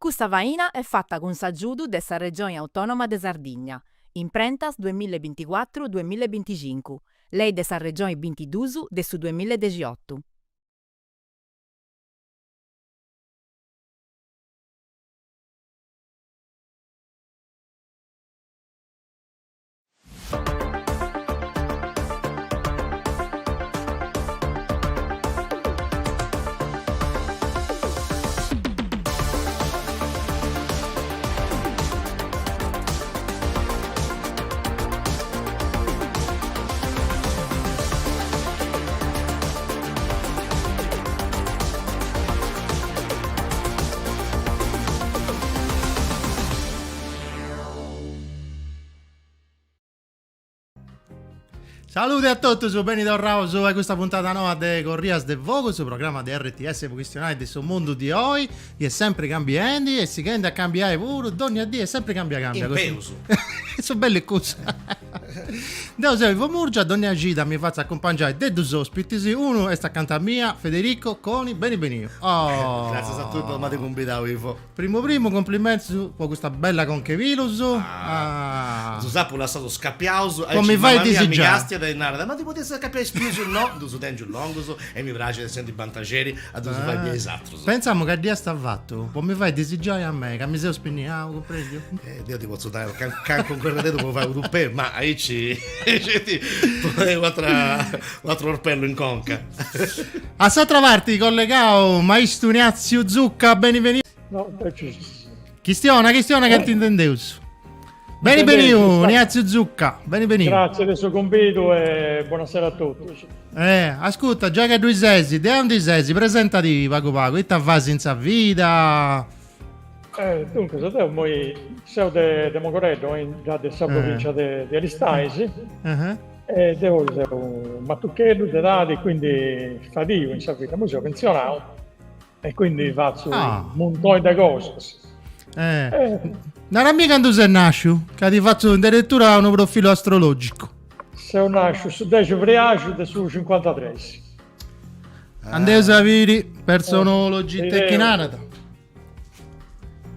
Custa faina est fata cun s'agiudu de sa Regioni Autònoma de Sardigna, Imprentas duemilla e binticuatru duemilla e binticincu, Lei de sa Regioni bintidus de su duemilla e dexiotu. Salude a totus, beni torraus a custa puntada noa de Corrias de Fogu, su programma de RTS po chistionai de su mundu di oi, chi est sempri cambiendi e sighendi a cambiai puru, dònnia dì est sempri cambia cambia. In peus. Su bellu est cussu. Deu seu Ivo Murgia, dònnia cida mi fatzu acumpangiai de dus ospitis, unu est acanta mia, Federico Coni, beni beniu. Oh. Gràtzias a tui po m'ai cumbidau Ivo. Primu primu complimentus po custa bella conch'e pilus. Ah. Ddus apu lassaus scapiaus. Po mi fai disigiai. Mi castiat e narat, ma ti podias scapiai is pilus? No, ddus tengiu longus e mi praxit essendi bantaxeri a ddus fai biri a is atrus. Pentzamu ca dd'iast fatu po mi fai disigiai a mei, ca mi seu spinniau, cumprendiu? Deu ti potzu dai cancu corrededdu po fai unu tupè, ma aici sceti u' atru orpellu in conca. A s'atra parti collegau maistu Ignatziu Zucca, beni beniu. No, invece... Chistiona, chistiona ca t'intendeus. Beni beniu, Ignatziu Zucca, beni beniu. Grazie de su cumbidu e buonasera a totus. Eh, ascurta, già che ddui sesi, de aundi sesi, presentadi pagu pagu, ita fas in sa vida? Eh, duncas, deu immoi seu de, de Mogoreddo, già de sa provincia de, de Aristanis, uh -huh. E deu seu matucheddu de edadi, quindi fadiu in sa vida, immoi seu pentzionau e quindi fatzu ah. un muntoni de cosas. Eh. Eh. Narami candu ses nasciu, ca ti fatzu in deretura unu profilu astrologicu. Seu nasciu su dexi friaxu de su cincuantatres. Andeus a biri personologi, eh, ita narat.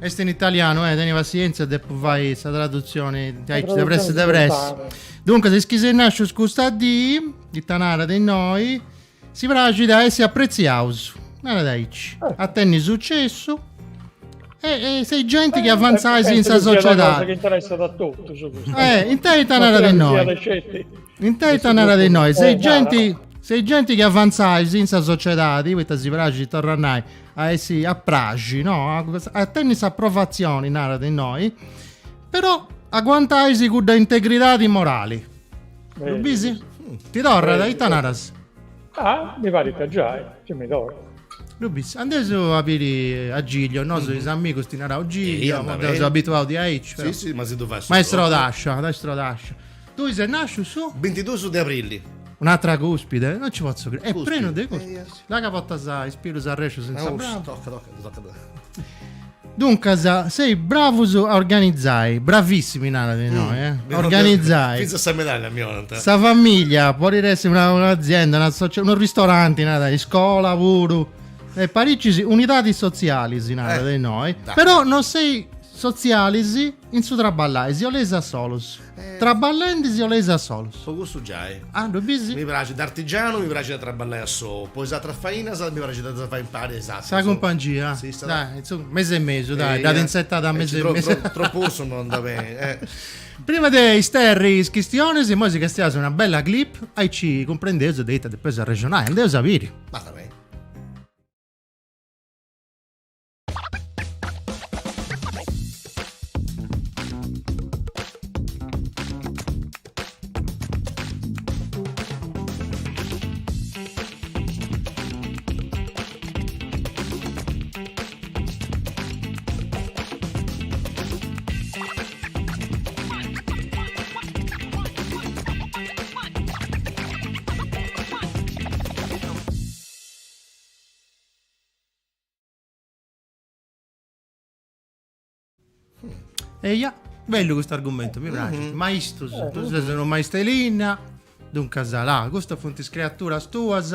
Est in italianu, eh, teni passienza, depu fai sa tradutzioni aici de pressi de pressi. Duncas, is chi seis nascius custa dì, ita narat innoi, si praxit a essi apretziaus, narat aici, a tenni sucessu e, e seis genti chi avantzais in sa sociedadi. Che interessat a totus custu. Eh, intai ita narat innoi. Intai ita narat innoi, seis genti, seis genti chi avantzais in sa sociedadi, poita si praxit, torru a nai, a essi a praxi, no? A tenni s'aprovatzioni, narat innoi, però aguantais cudda integridadi morali. Ddu bisi? Ti torrat, ita naras? Ah, mi parit ca giai, chi mi torrat. Ddu bisi? Andeus a biri a Giglio, nosu is amigus ti naraus Giglio, ma deu seu abituau diaici, però. Si, si, ma si ddu fais Maestro Dascia, maestro Dascia. Tui ses nasciu su? Bintidus de abrili. Un'atra cuspide, non ci potzu crei. È prenu de cuspides. Là ca portas is pilus arrescius in sa braba. Tocca, tocca, tocca. Duncas, seis bravus a organizai, bravissimi narat innoi, eh. Organizai. Finzas sa medalla mi 'onant. Sa familia, podit essi una un'azienda, una socie, unu ristoranti, narat, iscola puru. E paricis unidadis sotzialis, narat innoi. Però non seis sotzialis in su traballai, si 'oleis a solus. Eh. Traballendi si 'oleis a solus. Po cussu giai. Ah, ddu bisi? Mi praxit artigianu, mi praxit a traballai a sou. Po is atras fainas mi praxit a ddas fai impari a is atrus. Sa cumpangia. Si, sa... Dai, insomma, mesu e mesu, dai, dd'at inzetada a mesu e mesu. Tropu ursu non andat beni. Eh. Prima de isterri is chistionis, immoi si castiaus una bella clip, aici cumprendeus de ita depeus arrexonai, andeus a biri. Basta beni. Eia, bellu custu argumentu, mi praxit. Mm -hmm. Maistus, eh. tu ses unu maistu 'e linna, duncas là, custas funt is creaturas tuas.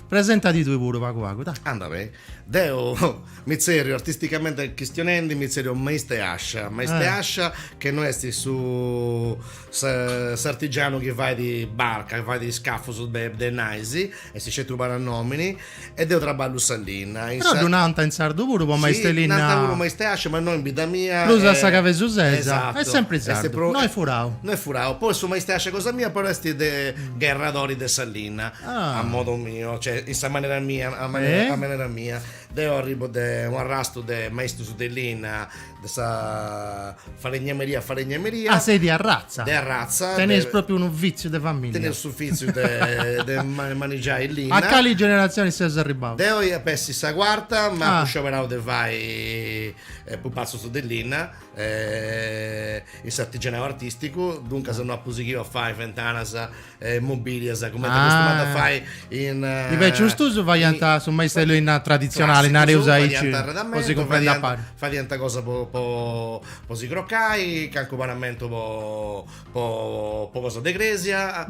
Presentadi tui puru pagu pagu, dai. Anda beni. Deu mi zerriu artisticamente chistionendi mi zerriu Maist'e Ascia, Maist'e Ascia che no est su s'artigianu chi fait barca, chi fait iscafus de nais, est sceti unu parannomini, e deu traballu sa linna. Però ddu nant in sardu puru po maist'e linna. Sì, nant puru maist'e ascia, ma innoi in bidda mia. Prus a sa cabesusesa. Est sempri sardu, no est furau. No est furau, poi su maist'e ascia cosa mia però est de gherradori de sa linna, a modu miu, cioè in sa manera mia, a manera mia. Deu arribu de unu arrastu de maistus de linna de sa falegnameria falegnameria. Ah, sei di arratza. De arratza. Teneis propriu unu vitziu de familia. Teneus su vitziu de de manigiai linna. A cali generatzioni seus arribbaus? Deu ia essi sa cuarta, ma apu scioberau de fai pupatzus de linna in s'artigianau artisticu, duncas no apu sighiu a fai fentanas e mobilias cumenti acostumant a fai in I becius tuus faiant su maistu 'e linna traditzionali, nareus aici, po si cumprendi a pari. Fadiant cosa po po si crocai, cancu paramentu po po cosa de cresia,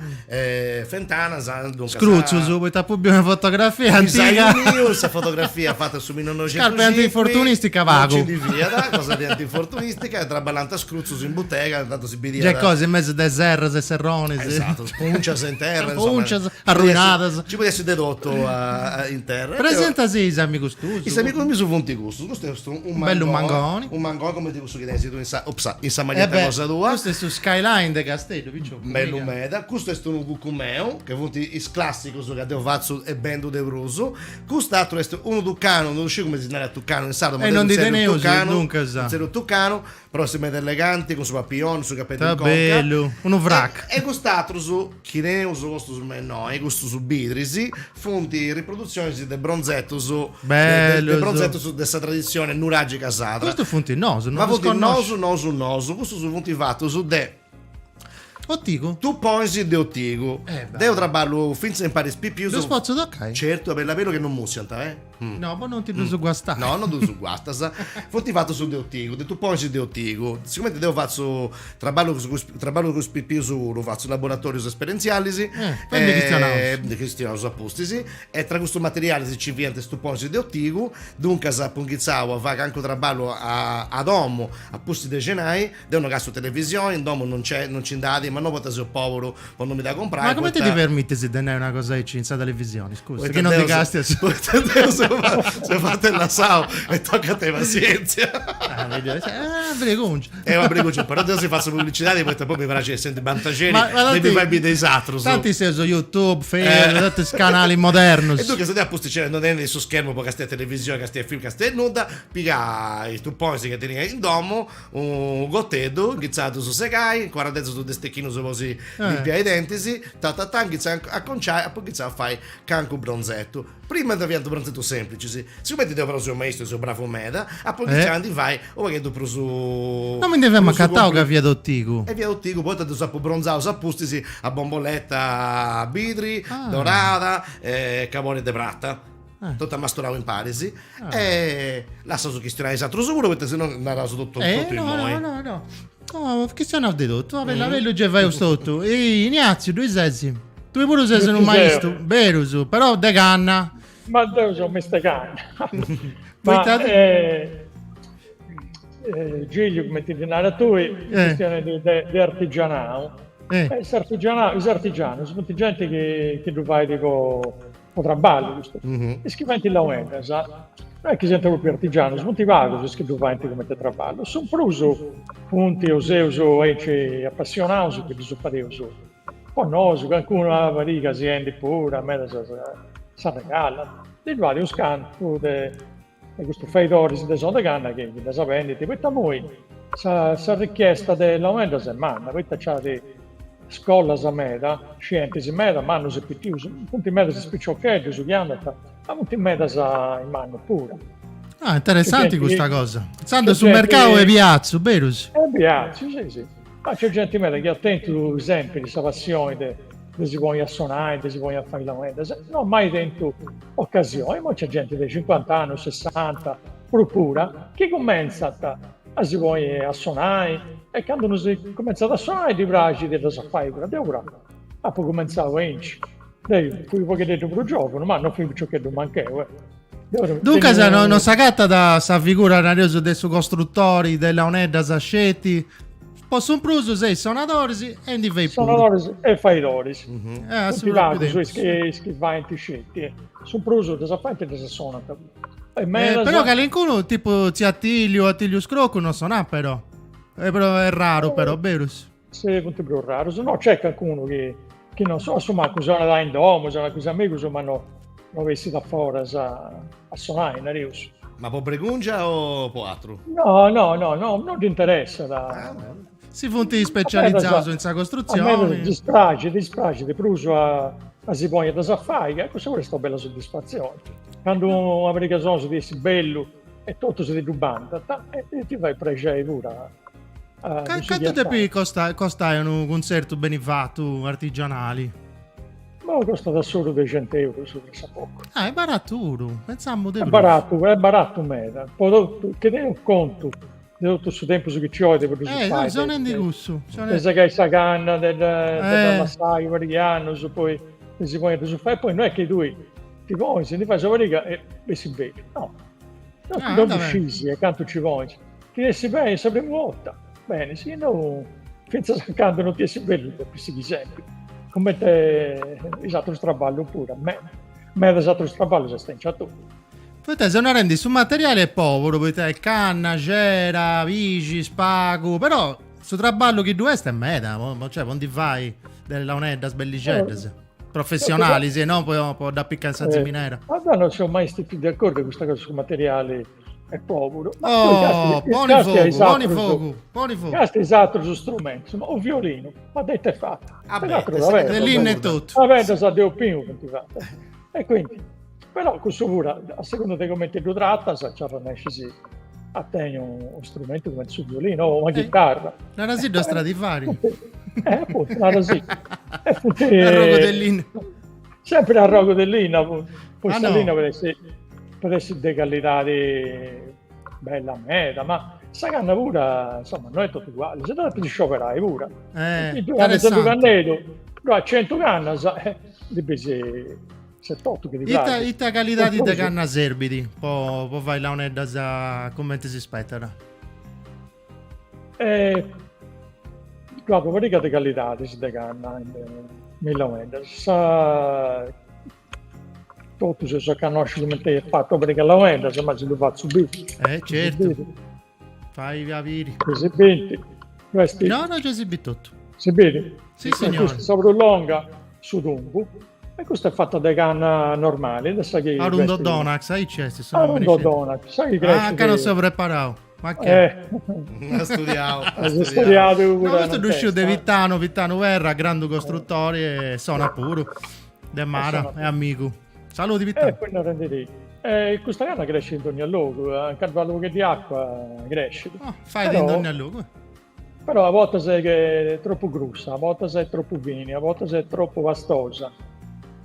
fentanas, duncas. Scrutzus, poita apu biu una fotografia antiga. S'aiu miu, sa fotografia fata in su millinoixentus Scarpa antinfortunistica pagu. Non nci ndi fiat, cosa de antinfortunistica, traballant scrutzus in butega, intantu si bidiat. Giai cosa in mesu de serras e serronis. Esatto, puncias in terra, insomma. Puncias arruinadas. Nci podiat essi de totu in terra. Presentasi is amigus tuus. Is amigus mius funt custus, custu est unu bellu mangoni. Unu mangoni cumenti cussu chi tenis tui in sa, ops, in sa maglietta cosa tua. Custu est su skyline de Casteddu, picioccu. Bellu meda, custu est unu cucumeu, chi funt is classicus ca deu fatzu e bendu de prus. Cust'atru est unu tucanu, non sciu cumenti si narat tucanu in sardu, ma deu ddu zerriu tucanu, duncas. Ddu zerriu tucanu, però est meda eleganti, cun su papioni, su capeddu in conca. Bellu, unu frac. E cust'atrus, chi teneus postus me innoi, custus bidris, funt riprodutzionis de bronzetus, Bellus. de bronzetus de sa traditzioni nuragica sarda. Custus funt nous, non Ma funt nous, nous, nous, custus funt fatus de Otigu? Tuponis de otigu. Eh, Deu traballu fintzas impari is pipius. Ddus potzu tocai? Certu, a bellu a bellu che non mussiant, eh. Mm. No, po non ti ddus guastai. No, non ddus guastas. Funt fatus de otigu, de tuponis de otigu. Sigumenti deu fatzu traballu traballu cun is pipius puru, fatzu laboratorius esperientzialis. Eh, poi ndi chistionaus. Ndi chistionaus a pustis. E tra custus materialis nci fiant is tuponis de otigu, duncas apu inghitzau a fai cancu traballu a a domu a pustis de cenai Deu no castu televisioni, in domu non nc'est, non nci nd'at, ma no poita seu poberu po non mi dda comprai, Ma cumenti ti permitis de nai una cosa aici in sa televisioni, scusa, chi non ti castias? Poita deu seu seu fatu e lassau e tocat a tenni passienzia. Ah, bregungia. Est una bregungia, però deu si fatzu publicidadi poita poi mi praxit essendi bantaxeri de mi fai biri de is atrus. Tanti seus YouTube, Facebook, totus is canalis modernus. E duncas deu a pustis no tenendi su schermu po castiai televisioni, castiai film, castiai nudda, pigà is tuponis chi tenia in domu Unu goteddu, inghitzà a ddus segai, incuarradeddus de stechinus po si limpiai i dentis, ta ta ta, inghitzà a aconciai, apu inghitzau a fai cancu bronzetu. Prima dda fiant bronzetus semplicis, sigumenti deu però seu maistu e seu bravu meda, apu inghitzau a ndi fai u' pagheddu prus Non mi ndi femu acatau ca fiat otigu. E fiat otigu poita ddus apu bronzaus a pustis a bomboletta a bidri, dorada e cabori de prata. Totu amasturau in paris e lassaus chistionai is atrus puru poita si no naraus totu totu immoi. No no no no chistionaus de totu, a bellu a bellu gei faeus totu. Ignazio ddui ses? Tui puru ses unu maistu, berus, però de canna. Ma deu seu maistu 'e canna. Poita Giglio, cumenti ddi naras tui, chistioni de artigianau. S'artigianau, is artigianus funt genti chi ddu fait po po traballu custu. Is chi faint launeddas no est chi siant propriu artigianus, funt pagus is chi ddu faint cumenti traballu, su prus funt o seus aici apassionaus chi ddus fadeus po nosu, cancunu una pariga si 'endit puru, medas s'arregallant. Ndi ddu at unus cantu de custus faidoris de sonu de canna chi ddas bendint, poita immoi sa sa richiesta de launeddas est manna, poita nc'at scolas meda, scientis meda, mannus e pitius, funt medas is piciocheddus chi andant, ma funt medas is mannus puru. Ah, interessanti custa cosa. Intzandus su mercau est biatzu, berus? Est biatzu, si si. Ma nc'est genti meda chi at tentu sempri sa passioni de de si ponni a sonai, de si ponni a fai launeddas, no at mai tentu ocasioni, imoi nc'est genti de cincuant'annus, sessanta, prus pura, chi cumentzat a si ponni a sonai e candu unu si cumentzat a sonai ddi praxit ddas a fai puru, deu puru apu cumentzau aici. Deu fui u' poghededdu prus giovunu, ma non fui piciocheddu manch'eu, eh. Deu Duncas teniu... no, non s'agatat sa figura, nareus, de su costrutori de launeddas sceti, po su prus seis sonadoris e ndi feis puru. Sonadoris e faidoris. Mm -hmm. eh, Funt pagus is chi, is chi faint sceti, su prus ddas faint e ddas sonant. E medas... eh, però calincunu, tipu tziu Attilio, Attilio Scroccu non sonat però. Eh, però est raru però, berus? Si, funt prus rarus. No, nc'est cancunu chi, chi non sonat, a su mancu sonat in domu, sonat cun is amigus, ma no, no bessit a foras a, a sonai, nareus. Ma po bregungia o po atru? No, no, no, no, non dd'interessat. Ah, si funt specializzaus in sa costrutzioni. A medas ddis praxit, ddis praxit de prus a, a si ponni a ddas a fai, ca cussa puru est una bella soddisfatzioni. Candu una pariga 'e sonus ti essit bellu e totus ti ddu bantant, e ti fait prexei puru a Cantu depit costai unu cuntzertu beni fatu artigianali? Ma costat a s'oru de cent'eurus, pressappocu. Ah, est baratu puru, pentzamu de prus. Est baratu, est baratu meda, po totu, chi teneus contu de totu su tempus chi ci 'olit po ddus fai. Eh, seu nendi cussu. De segai sa canna, de dda lassai una pariga 'e annus, poi de si ponni a ddus fai, poi no est chi tui ti ponis, ndi fais una pariga e bessit bellu, no. No ddu scisi e cantu ci ponis. Ti essit beni sa primu 'orta, beni, si no fintzas a candu non ti essit bellu depis sighiri sempri, comente is atrus traballus puru, me medas atrus traballus est aici etotu. Poita seu narendi su materiali est poburu, poita est canna, cera, pixi, spagu, però su traballu chi ddu est est meda, cioè po ndi fai de launeddas bellixeddas, professionalis e non po po dd'apicai in sa ziminera. Ma deu non seu mai stetiu de acordiu custa cosa su materiali est poburu. Ma oh, poni fogu, poni fogu, poni fogu. Casti is atrus strumentus, ma u violinu, ma de ite est fatu? Ah, beh, de linna e totu. Perdas de opinu funt fatas. E quindi, però cussu puru, a segundu de comenti ddu tratas, nci arrennescis a tenni unu strumentu cumenti su violinu o una eh, chitarra. Narasiddu a Stradivari. Eh, appuntu, narasiddu. E funt... Arrogu de linna. Sempre arrogu de linna, po ah, sa no. linna podit essi, podit essi de callidadi bella meda, ma sa canna pura, insomma, no est totu uguali, si depit scioberai pura. Eh, interessante. Cannedu, ddu at centu cannas, eh, ndi bis s'etotu chi ti praxit. Ita, ita calidadi de canna serbit po, po fai launeddas cumenti si spetat? E ddu at una pariga de calidadis de canna me is launeddas. Sa totus eus a connosci cumenti est fatu una pariga 'e launeddas, ma si ddu fatzu biri. Eh certu, fai a biri. Si bint. No, no, già si bit totu. Si bit? Si, signori. Custa sa prus longa, su tumbu, e custa est fata de canna normali, de sa chi... Arundo Donax, aici est su nomini. Arundo Donax, sa chi crescit. Ah, ca non seu preparau. Ma che? Eh. Ha studiau. Ha studiau. No, questo ddu sciu de Vitano, Vitano Verra, grandu costruttori e sonat puru. De Mara, è amigu. Saludi Vitano. E poi narendi eh, custa canna crescit in dogna logu, candu ddu at unu pogheddu 'e acqua crescit. Oh, fait in dogna logu. Però a bortas est tropu grussa, a bortas est tropu fini, a bortas est tropu pastosa.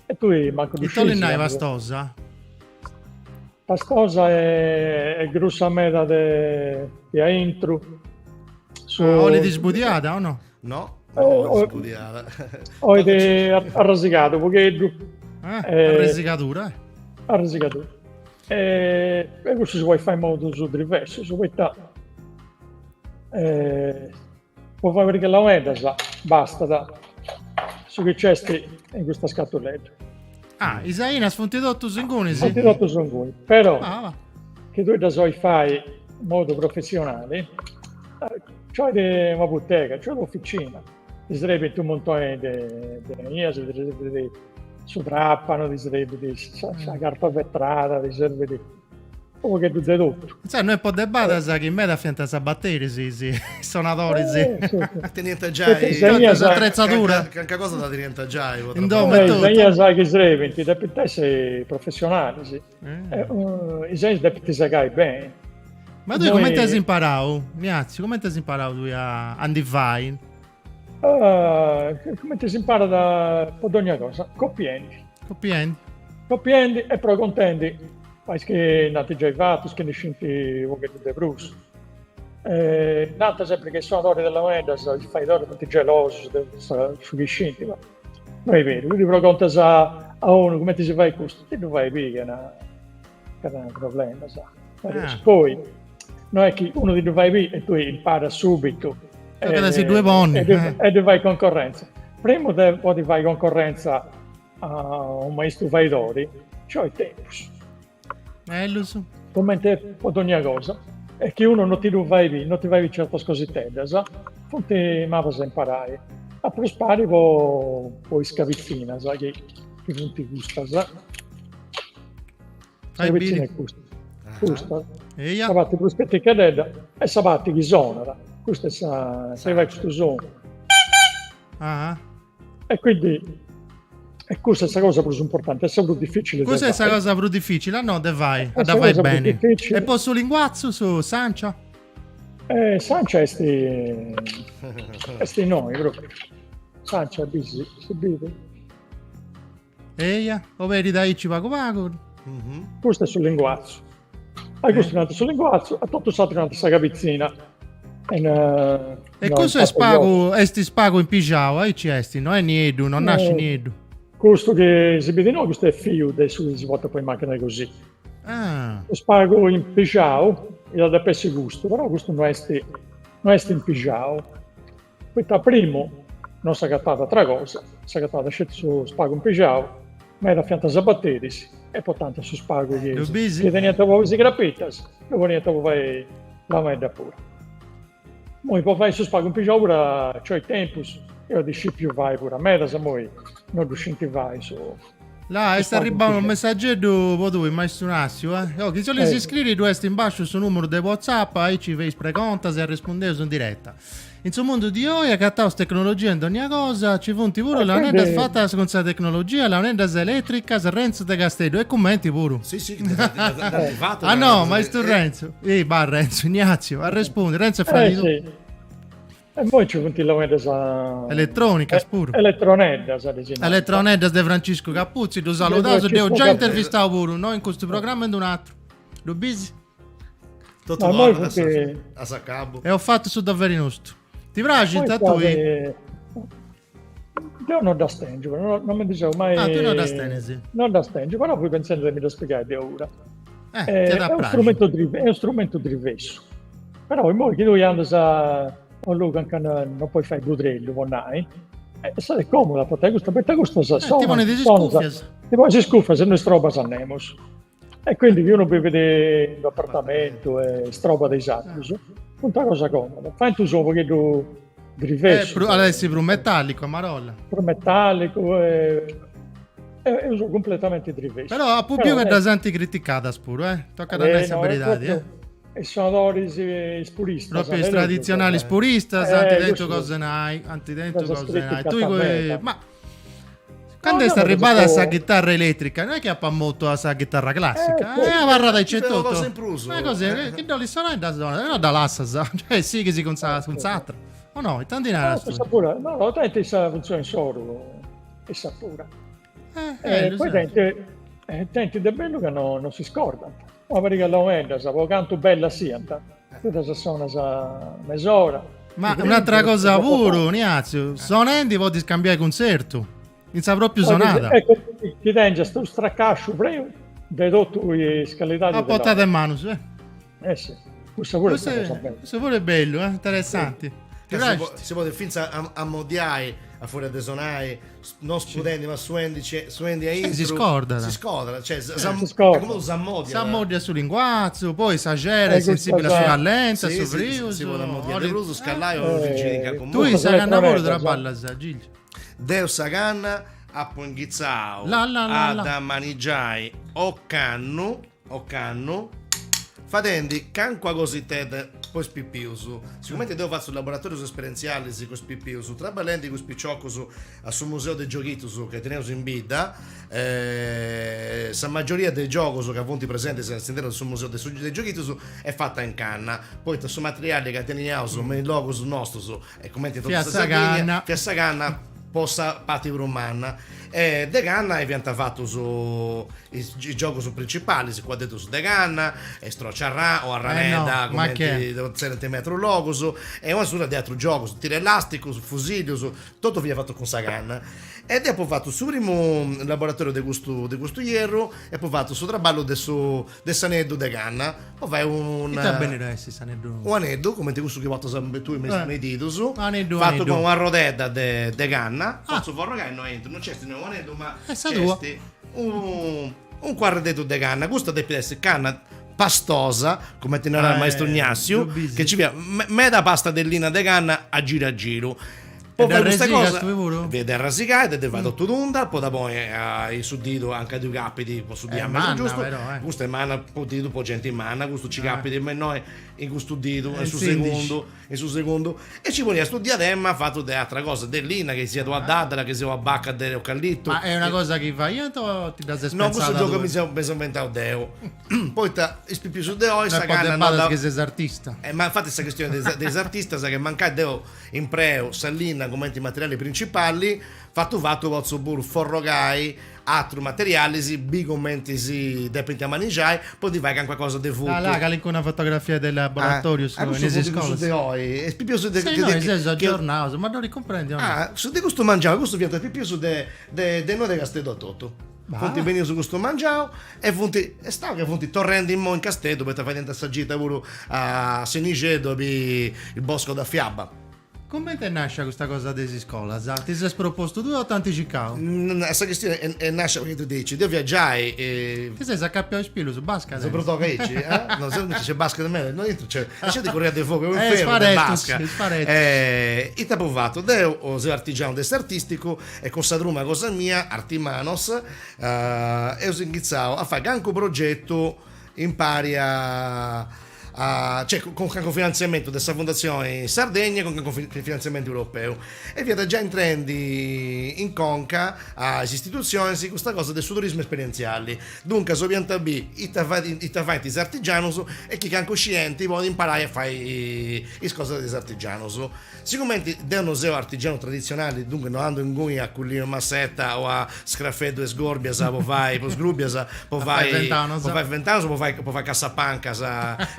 E tui mancu ddu Ita 'olit nai pastosa? Pastosa est grussa meda de de aintru. Su... Ah, 'olit sbudiada o no? No, no 'olit sbudiada. 'Olit arrasigada u' pogheddu. Ah, arresigadura. Eh. Arresigadura. E, e cussu si podit fai in modus diversus, poita eh, po fai pariga 'e launeddas bastat su chi nc'est in custa scatuledda. Ah, is ainas funt totus ingunis? Funt totus inguni, però ah, chi tui ddas 'ois fai in modu professionali, nci 'olit una butega, nci 'olit un'oficina, ti srebint u' muntoni de de ainas, ti srebit su trapanu, ti srebit sa sa carta vetrada, ti serbit u' pogheddu de totu. Insaras no est po de badas chi meda fiant sabateris is sonadoris. Eh, sì, sì. Teniant giai s'atretzadura. Canca cosa da teniant giai. In domo e totu. Is ainas chi srebint depint essi professionalis. Eh. Is ainas depint segai beni. Ma tui comente as imparau, Ignazio, comente as imparau tui a a ndi fai? Uh, comente si imparat po dogna cosa, copiendi. Copiendi. Copiendi e pregontendi a is chi nd'ant giai fatu, is chi ndi scint u' pogheddu de prus. Eh, nant sempri che is sonadoris de launeddas, is faidoris funt gelosus de su chi scint, ma... No est beru, quindi pregontas a a unu cumenti si fait custu, ti ddu fait biri chena chena problemas. Ah. Poi no est chi unu ti ddu fait biri e tui imparas subitu e si ddue ponni e e ddi fai concorrenza. Primu de podi fai concorrenza a unu maistu faidori, nci 'olit tempus. Mellus. Comente po dogna cosa. E chi unu no ti ddu fait biri, no ti fait biri certas cositeddas, funt mabas a imparai. A prus pari po po is cabitzinas chi chi funt custas. Sa cabitzina est custa. Custa. Eia. Sa parti prus piticheddedda e sa parti chi sonat. Custa est sa chi fait custu sonu. Ah. E quindi e custa est sa cosa prus importanti, est sa prus difficili. Custa est sa cosa prus difficili, a no de fai, a dda fai beni. E po su linguatzu, su s'ancia? Eh, s'ancia est est innoi propriu. S'ancia bisi, si bidi. Eia, oberit aici pagu pagu. Custu est su linguatzu. A custu nant su linguatzu, a totu s'atru nant sa cabitzina. E custu est pagu, est spagu impixau, aici est, no est nieddu, non nascit nieddu. Custu chi si bidi innoi, custu est fiu de su chi si portat poi in macchina de così. Ah. Su spagu impixau, iat a depi essi custu, però custu no est, no est impixau. Poita primu non s'agatat atra cosa, s'agatat sceti su spagu impixau, meda fiant is abateris e portant su spagu chi chi teniant po is crapitas, ddu poniant po fai launedda puru. Immoi po fai su spagu impixau puru nci 'olit tempus, deu ddu scipiu fai puru, medas immoi non ddu scint fai su Là, est arribau unu messageddu po tui, maistu Nassiu, eh. Oh, chi si 'olis iscriri ddu est in basciu su numeru de WhatsApp, aici feis pregontas e arrespundeus in diretta. In su mundu di oi agataus tecnologia in dogna cosa, ci funt puru launeddas fatas cun sa tecnologia, launeddas eletricas, Renzu de Casteddu, e cumenti puru. Si, si, dd'ant fatu. Ah no, maistu Renzu, ih, bah Renzu, Ignazio, arrespundi, Renzu est fradi tuu. E immoi ci funt is launeddas Eletronicas puru. Eletroneddas, ddis nant. Eletroneddas de Franciscu Capuzzi, ddu saludaus, dd'eus giai intervistau puru, no in custu programma ma in un'atru. Ddu bisi? Totu torrat a s'acabu. Eus fatu su doveri nostu. Ti praxint a tui? Deu non ddas tèngiu, però non mi ndi seu mai... Ah, tui non ddas tenis? Non ddas tèngiu, però fui pentzendi de mi ddas pigai de ora. Eh, ti at a praxi. È unu strumentu drivessu. Però immoi chi tui andas a unu logu anca non podis fai budrellu, po nai, est comoda a portai custa, poita custas sonant... Ti ponis is cuffias. Ti ponis is cuffias e non istrobas a nemus. E quindi chi unu bivit in unu apartamentu e strobat is atrus, funt una cosa comoda. Faint unu sonu u' pagheddu drivessu. Eh, at a essi prus metallicu, a marolla. Prus metallicu e est unu sonu cumpletamenti drivessu. Però apu biu ca ddas ant criticadas puru, eh. Tocat a nai sa beridadi, eh. Is sonadoris is puristas. Propriu is traditzionalis puristas ant tentu cosa 'e nai, ant tentu cosa 'e nai. Tui, ma Cando est arribbada sa chitarra eletrica, no est chi apat mortu a sa chitarra classica, est abarrada aici etotu. Una cosa in prus. Una cosa, chi dd'olis sonai dda sonas, no dda lassas, cioè sighis cun sa cun s'atra. O no, ita ndi naras tui? No, no, tenint sa funtzioni insoru, issa pura. Eh, poi tenint, tenint de bellu ca no non si scordant. Una pariga 'e launeddas, po cantu bellas siant, tui ddas sonas mes'ora. Ma un'atra cosa puru, Ignatziu, sonendi podis cambiai cuntzertu, in sa propriu sonada. Ecco, chi tengias su stracasciu prenu de totu is calidadis. A portada 'e manus, eh. Eh sì, cussa puru est una cosa bella. Cussu puru est bellu, eh, interessanti. Ti praxit? Si podit fintzas ammoddiai a furia de sonai non spudendi ma suendi suendi aintru si scordat si scordat cioè si scordat s'ammoddiat s'ammoddiat su linguatzu poi sa cera est sensibile a su callentu a su frius si podit ammoddiai de prus scallai o frigiri in calincunu modu tui sa canna puru traballas Gilgio Deu sa canna apu inghitzau a dda manigiai ocannu Ocannu, fadendi calincuna cositedda po is pipius. Sigumenti deu fatzu laboratorius esperentzialis cun is pipius, traballendi cun is piciocus a su museu de gioghitus chi teneus in bidda, sa maggioria de is giogus ca funt presentis a s'internu de su museu de de gioghitus est fata in canna, poita su materiali ca teniaus me is logus nostus e cumenti in totu sa Sardigna fiat sa canna po sa parti prus manna. E de canna e fiant fatus is giogus principalis, cuaddetus de canna, strociarrà o arranedda, cumenti tzerriant in atrus logus, e una surra de atrus giogus, tiru elasticu, fusillus, totu fiat fatu cun sa canna. E deu apu fatu su primu laboratoriu de custu de custu ierru e apu fatu su traballu de su de s'aneddu de canna po fai un Ita benit a essi s'aneddu? U aneddu, cumenti cussu chi portas tui me is me is didus, Aneddu fatu aneddu. cun una rodedda de de canna, potzu forrogai innoi aintru, non nc'est u aneddu ma E sa tua? nc'est u un cuarrededdu de canna, custa depit essi canna pastosa, cumenti narat maistu Ignassiu, che ci fiat meda pasta de linna de canna a giru a giru. Po fai custa cosa, tui puru? De arrasigai, de dda fai totu tunda, po dda ponni in su didu anca ddu capit po su diametru giustu, custa est manna po didu po genti manna, custu ci capit me innoi in custu didu, in su segundu in su segundu, e ci poniat su diadema fatu de atra cosa, de linna, chi siat o a daddara, chi siat a bacca de eucaliptu. Ma est una cosa chi faiant o ti dda ses pensada tui? No, custu giogu mi seu mi seu inventau deu, poita is pipius de oi sa canna no dda. Chi ses artista. Ma infati sa chistioni de is artistas che mancai deu impreu sa linna cumenti materiali principali, fatu fatu potzu puru forrogai atrus materialis, bì cumenti si depint amanixai po ndi fai calincuna cosa de futu. Ah là calincuna fotografia de laboratorius in is iscolas. De oi, is pipius de. Sì, noi seus aggiornaus, ma ddu cumprendi o no? Ah, su de custu mangiau, custus fiant pipius de de innoi de Casteddu a totu. Funt benius custu mangiau e funt, est stau ca funt torrendi immoi in Casteddu poita fadiant sa gita puru a Senixeddu a biri il bosco da fiaba. Cumenti est nascia custa cosa de is iscolas? Ti ses propostu tui o t'ant circau? Sa chistioni est nascia poita diaici, deu fia giai. Ti ses acapiau is pilus, basca tenis. Soprattutto aici, eh? No, nc'est basca de meda, no intru nc'est, nc'est corria de fogu, est u' infernu de basca. Ita apu fatu, deu seu artigianu de s'artisticu e cun sa truma cosa mia, Artimanos, eus inghitzau a fai cancu progetu impari a cioè cun cancu finantziamentu de sa Fundatzioni Sardegna e cun cancu finantziamentu europeu e fiat giai intrendi in conca a is istitutzionis custa cosa de su turismu esperientziali, duncas 'oliant biri ita ita faint is artigianus e chi cancu scienti podit imparai a fai is cosas de is artigianus. Sigumenti deu no seu artigianu traditzionali, duncas no andu inguni a colliri una masseta o a scrafeddu e sgorbias po fai, po sgrubias, po fai po fai ventanas o po fai po fai cassapancas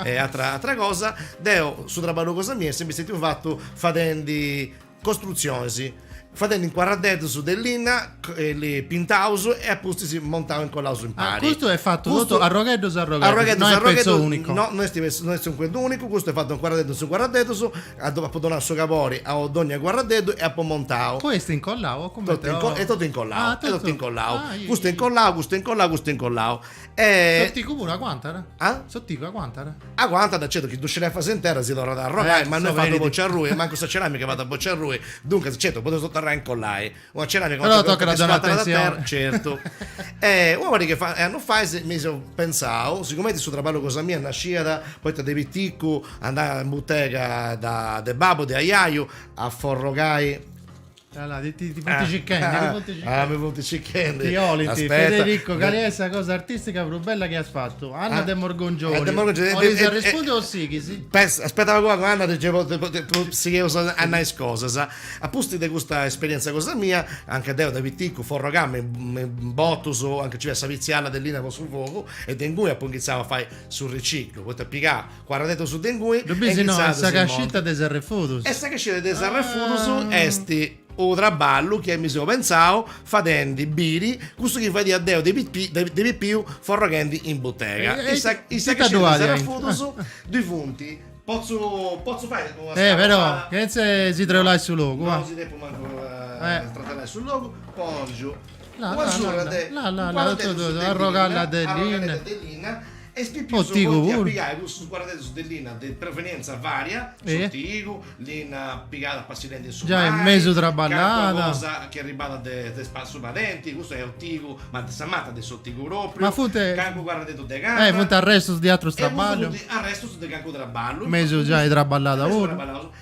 e atra atra cosa, deu su traballu cosa mia est sempri stetiu fatu fadendi costrutzionis, fadendi incuarradeddus de linna pintaus e a pustis montau e incollaus impari. Ah, custu est fatu totu arrogheddus arrogheddus, no est pezzo unico. No, no est no est unu unicu, custu est fatu incuarradeddus incuarradeddus, apu donau su cabori a dogna cuarradeddu e apu montau. Poi est incollau o cumenti? Est totu incollau, est totu incollau. Custu incollau, custu incollau, custu incollau. E... S'ortigu puru aguantat? Ah? S'ortigu aguantat? Aguantat, certu chi ddu scerefas in terra si torrat a arrogai, eh, ma no est fatu po nci arrui, mancu sa ceramica est fata po nci arrui, duncas, certu, podeus torrai a incollai, una ceramica Però tocat a donai atentzioni. Certu. E una pariga 'e annus fait mi seu pentzau, sigumenti su traballu cosa mia nasciat poita de piticu andà in butega da de babbu, de aiaiu, a forrogai Là, là, ti, ti, ti funt circhendi, ti funt circhendi. Ah, mi funt circhendi. Ti 'olint. Aspetta. Federico, cali est sa cosa artistica prus bella chi as fatu? Anna de Morgongiori. De Morgongiori. 'Olis arrespundi o sighis? Pensa, aspetta pagu pagu, Anna, sigheus a nai is cosas. A pustis de custa esperienza cosa mia, anche deu de piticu forrogà me in botus, anche ci fiat sa pitzialla de linna po su fogu, e de inguni apu inghitzau a fai su riciclu, poita pigà Cuarradeddus de ingui Ddu bisi no, est sa cascita de is arrefudus. E sa cascita de is arrefudus est u traballu chi mi seu pentzau fadendi biri cussu chi fadia deu de de pipiu forroghendi in butega. In sa in sa cascita de is arrefudus ddui funt, potzu potzu fai una Eh però, chentza si treulai su logu No si depu mancu tratellai su logu, pongiu una surra de La la la, arrogalla de linna. De linna E is pipius podint a pigai cussus cuarradeddus de linna de provenienza varia, s'ortigu, linna pigada passillendi in su mari, Giai mesu traballada, calincuna cosa chi arribada de su padenti, custu est ortigu, ma de sa mata de s'ortigu propriu, ma funt cancu cuarradeddu de canna. Eh, funt arrestus de atrus traballus. E funt arrestus de cancu traballu. Mesu giai traballada puru.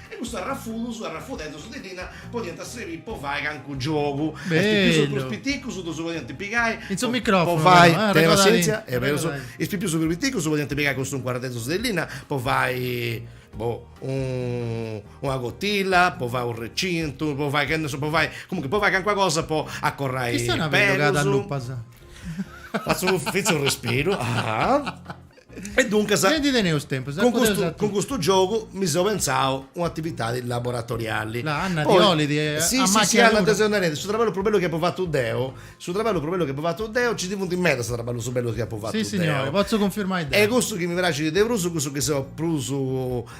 E custus arrafudus, arrafudeddus de linna podiant srebiri po fai cancu giogu. Is pipius prus piticus ddus podiant pigai. In su microfonu po fai, tenni passienzia, est berus, is pipius prus piticus podiant pigai custus cuarradeddus de linna po fai. boh, una cotilla, po fai u recintu, po fai, che ne so, po fai, comunque po fai calincuna cosa po acorrai Chistiona bellu ca t'allupas. Fatzu fintzas unu respiru, ah. E duncas, Gei ndi teneus tempus, cun custu, cun custu giogu mi seu pentzau un'atividadi laboratoriali. La Anna ti 'olit a Sì, sì, sì, Anna deu seu narendi, su traballu prus bellu chi apu fatu deu, su traballu prus bellu chi apu fatu deu, nci ndi funt medas traballus bellus chi apu fatu deu. Sì, signore, potzu cunfirmai deu. E cussu chi mi praxit de prus, cussu chi seu prus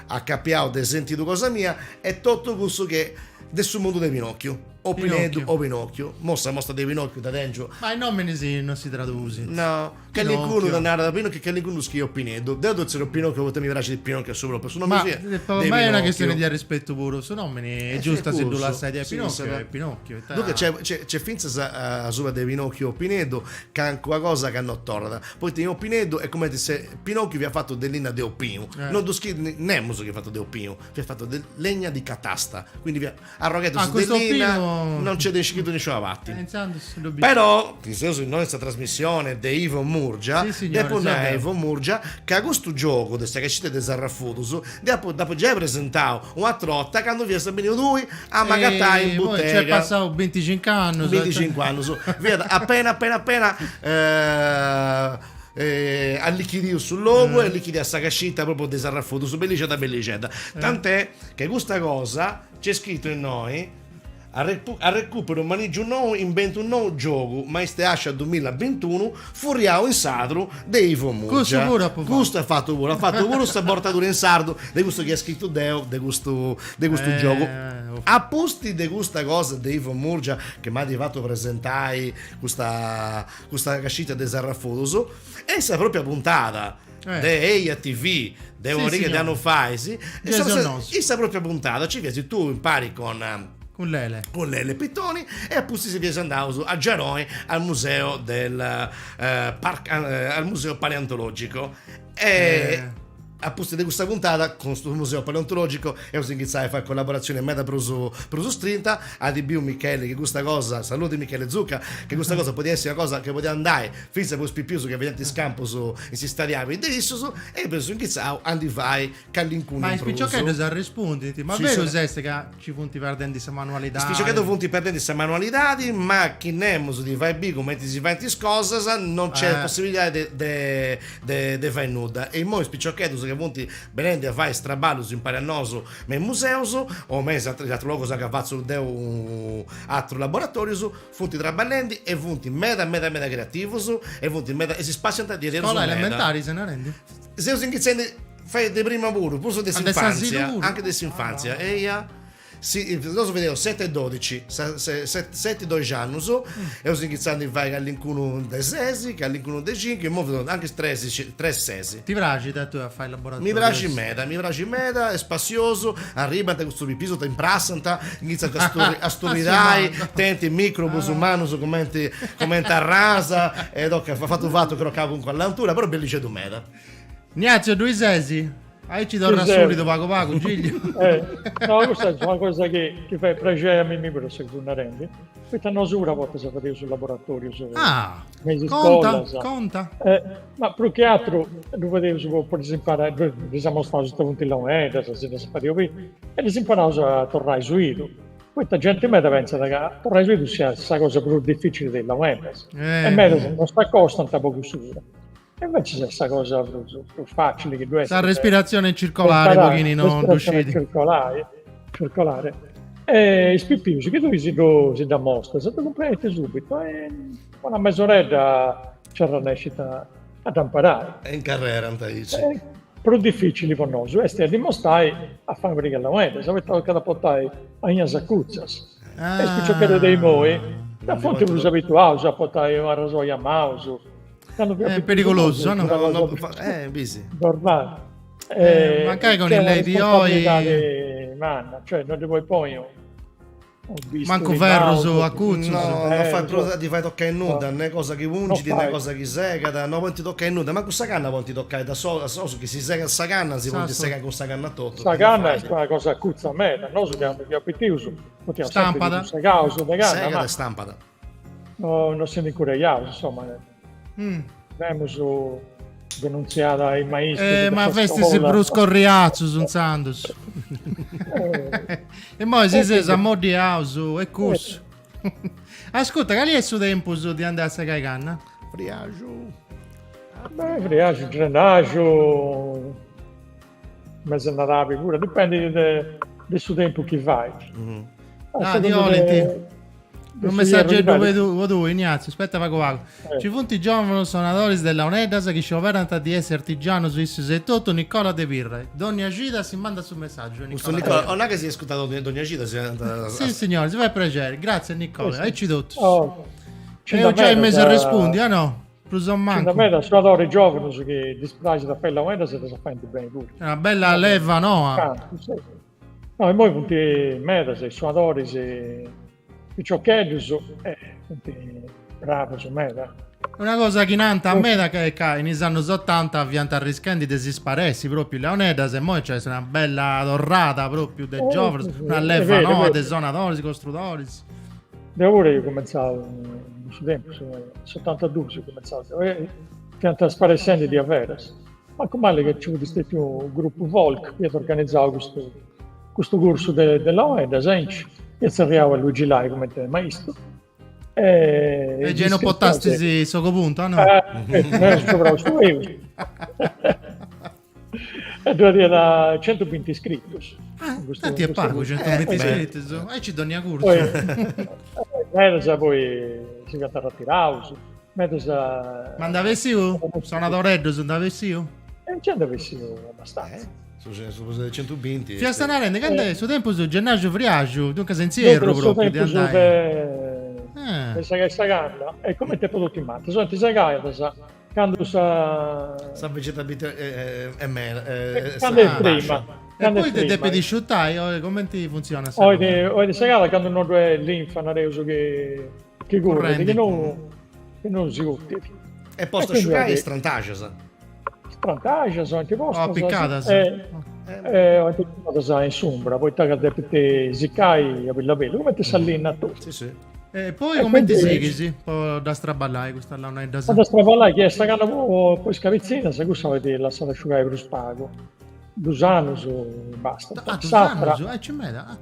acapiau de sentidu cosa mia, est totu cussu chi de su mundu de Pinocchiu. O Pineddu o Pinocchiu. Mo sa mosta de Pinocchiu dda tengiu. Ma is nominis non si tradusint. No, calincunu dda narat Pinocchiu e calincunu scriit Pineddu. Deu ddu zerriu Pinocchiu poita mi praxit Pinocchiu a su propriu, su nomini siat de Pinocchiu. Ma est una chistioni di arrispetu puru, su nomini est giustu a si ddu lassai de Pinocchiu est Pinocchiu. Duncas nc'est fintzas asuba de Pinocchiu o Pineddu calincuna cosa ca no torrat, poita in Opineddu est cumenti se Pinocchiu fiat fatu de linna de opinu, no ddu scit nemus chi est fatu de opinu, fiat fatu de legna di catasta, quindi fiat Arrogheddus Ah, de custu linna opinu- non nc'est scritu nisciuna parti. Eh, intzandus ddu biu. Però, chi seus innoi in sa trasmissione de Ivo Murgia, Sì, signore, depu sì, nai a vero. Ivo Murgia ca custu giogu de sa cascita de is arrafudus dd'apu dd'apu giai presentau un'atra 'orta candu fiast beniu tui a m'agatai in Eh, poi nc'est butega. passau binticincu annus. Binticincu annus. Fiat appena appena appena allichidiu su logu e allichidia sa cascita propriu de is arrafudus, bellixedda bellixedda. Tant'è che custa cosa Nc'est scritu innoi, Arrecùperu manìgiu nou, imbentu nou, giogu, Maist'e Ascia dumillabintunu, furriau in sadru de Ivo Murgia. Custu puru apu fatu. Custu at fatu puru, at fatu puru sa bortadura in sardu de custu chi at scritu deu de custu de custu giogu. A pustis de custa cosa de Ivo Murgia chi m'at fatu presentai custa custa cascita de is arrafudus, est sa propria puntada de Eia TV, de una pariga de annus fait, in sa propria puntada ci fiast tui impari con Cun Lele. Cun Lele Pittoni e a pustis fiais andaus a Giaroi al museo del al museo paleontologico e A pustis de custa puntada, cun su Museu Paleontologico, eus inghitzau a fai collaboratzioni meda prus prus strinta, at biu Michele chi custa cosa, saludi Michele Zucca, chi custa cosa podiat essi una cosa chi podiat andai fintzas po is pipius chi fadiant is campus in s'istadiali de issus, e eus inghitzau a ndi fai calincunu Ma in is prus. piciocheddus arrespundint, ma berus est ca Ci funt perdendi sa manualidadi. Is piciocheddus funt perdendi sa manualidadi, ma chi nemus ddi fait biri cumenti si faint is cosas non nc'est possibilidadi de de de fai nudda. E immoi is piciocheddus chi funt benendi a fai is traballus impari a nosu me is museus o me is atrus logus anca fatzu deu atrus laboratorius, funt traballendi e funt meda meda meda creativus e funt meda e si spassiant diaderus Scola meda. elementari ses narendi? Seus inghitziendi Fait de prima puru, prus de s'infantzia, anche de s'infantzia, eia. Si, nosu fadeus seti e dodici, seti doixi annus, eus inghitzau a ndi fai calincunu de sesi, calincunu de cincu, immoi anche tres tres sesi. Ti praxit a tui a fai laboratorius? Mi praxit meda, mi praxit meda, est spassiosu, arribant custus pipius, t'imprassant, inghitzant a sturridai, tenint microbus mannus cumenti cumenti arrasa, e tocat fatu fatu crocau cun callantura, però bellixeddu meda. Ignazio, ddui sesi? Aici torrat sùlidu pagu pagu, Giglio. Eh, no, custa est una cosa chi, chi fait prexei a mimmi puru su chi fut narendi, poita nosu puru a bortas fadeus laboratorius ah, me is conta, iscolas. Conta. Eh, ma prus che atru ddu fadeus po, po ddis imparai, ddis amostaus ita funt is launeddas, si ddas fadeus biri, e ddis imparaus a torrai suidu, poita genti meda pentzat ca torrai suidu siat sa cosa prus dificili de is launeddas, eh. e medas non s'acostant po cussu puru. E invece est sa cosa prus, prus facili chi ddu est. Sa respiratzione circolare, po chini non ddu scit. Circolare, circolare. E is pipius chi tui si ddu si dd'ammostas, ddu cumprendint subito e una mesoredda nci arrennescint a a dd'amparai. E incarrerant aici. E prus dificili po nosu est a dd'imostai a fai una pariga 'e launeddas, poita tocat a portai ainas acutzas. E is piciocheddus de imoi dda funt prus abituaus a portai una rasoia a manus È pericoloso, no? No, no, eh, bisi. Normale. Eh, mancai con il lei di oi... Manna, cioè non ti puoi poi un Mancu ferrus acutzus. No, no fai prus ti fai toccai nudda, né cosa chi pungit, né cosa chi segat, no podint toccai nudda, mancu sa canna podint toccai da solus, chi si segat sa canna si podint segai cun sa canna totu. Sa canna est una cosa acutza meda, nosu candu fiaus pitius potiaus sempri segaus de canna. Segat e stampat. No, no si ndi incuraiaus, insoma. Mm. Nemus... Denuntziada is maistus eh, ma festis prus corriatzus intzandus. Eh. Immoi si seus ammoddiaus e cussu. Ascurta, cali est su tempus di andai a segai canna? Friaxu. Beh, friaxu, gennaxu, mes'e nadabi puru, dipendit de de su tempus chi fait. Mm. Ah, ti 'olint. Unu messageddu po tui, Ignazio, aspetta pagu pagu. Eh. Ci funt giovanus sonadoris de launeddas chi scioberant di essi artigianus issus etotu, Nicola de Pirra. Dogna cida si mandat su messaggiu. Custu Nicola, o nai chi si ascurtat dogna cida si andat Sì, signori, si fait prexeri. Grazie Nicola, aici totus. Oh. Eus giai mesu arrespundiu, ah no? Prus o mancu. Nci nd'at meda sonadoris giòvanus chi ddis praxit a fai launeddas e ddas faint beni puru. Una bella leva noa. Cantu, sì. No, immoi funt medas is sonadoris piciocheddus e funt bravus meda. Una cosa chi nant meda est ca in is annus otanta fiant arrischendi de si sparessi propriu is launeddas e immoi nc'est una bella torrada propriu de giovanus, una leva noa de sonadoris, costrudoris. Deu puru aia cumentzau in cussu tempus, in s'otantadus aia cumentzau, fiant sparessendi diaveras. Mancu mali ca nci fut stetiu unu grupu folk chi iat organizau custu custu cursu de de launeddas aici, iat tzerriau a Luigi Lai cumenti maistu e E gei no potastis s'ogu puntu, ah no? Eh, scioberau su peus. E ddu iat centubinti iscritus. Ah, tanti est pagu, centubinti iscritus, aici dònnia cursu. Medas poi si fiant arretiraus, medas... Ma nd'at bessiu? Sonadoreddus nd'at bessiu? E nci nd'at bessiu abastanza. Su su prus de centubinti. Fiast narendi candu est su tempus gennaxu friaxu, duncas in s'ierru propriu de andai. De segai sa canna e comente po totu is matas, 'olint segadas Candu sa. Sa vegetabilità est meda. Candu est frima. E poi depit isciutai o comenti funtzionat sa cosa? 'Olit segada candu non ddu est linfa nareus chi chi currit, chi no chi non si cutit. E posta a asciugai strantaxas. Strantaxas o antipostas. O apicadas. E o antipostas in s'umbra, poita ca depit sicai a bellu a bellu, cumenti sa linna totu. Sì sì. E poi e comenti quindi, sighis po ddas traballai custas launeddas? Po ddas traballai, chi est sa canna po, po is cabitzinas, cussa 'olit lassada asciugai prus pagu, dus annus bastat. Ah, dus annus? Aici meda? Ah.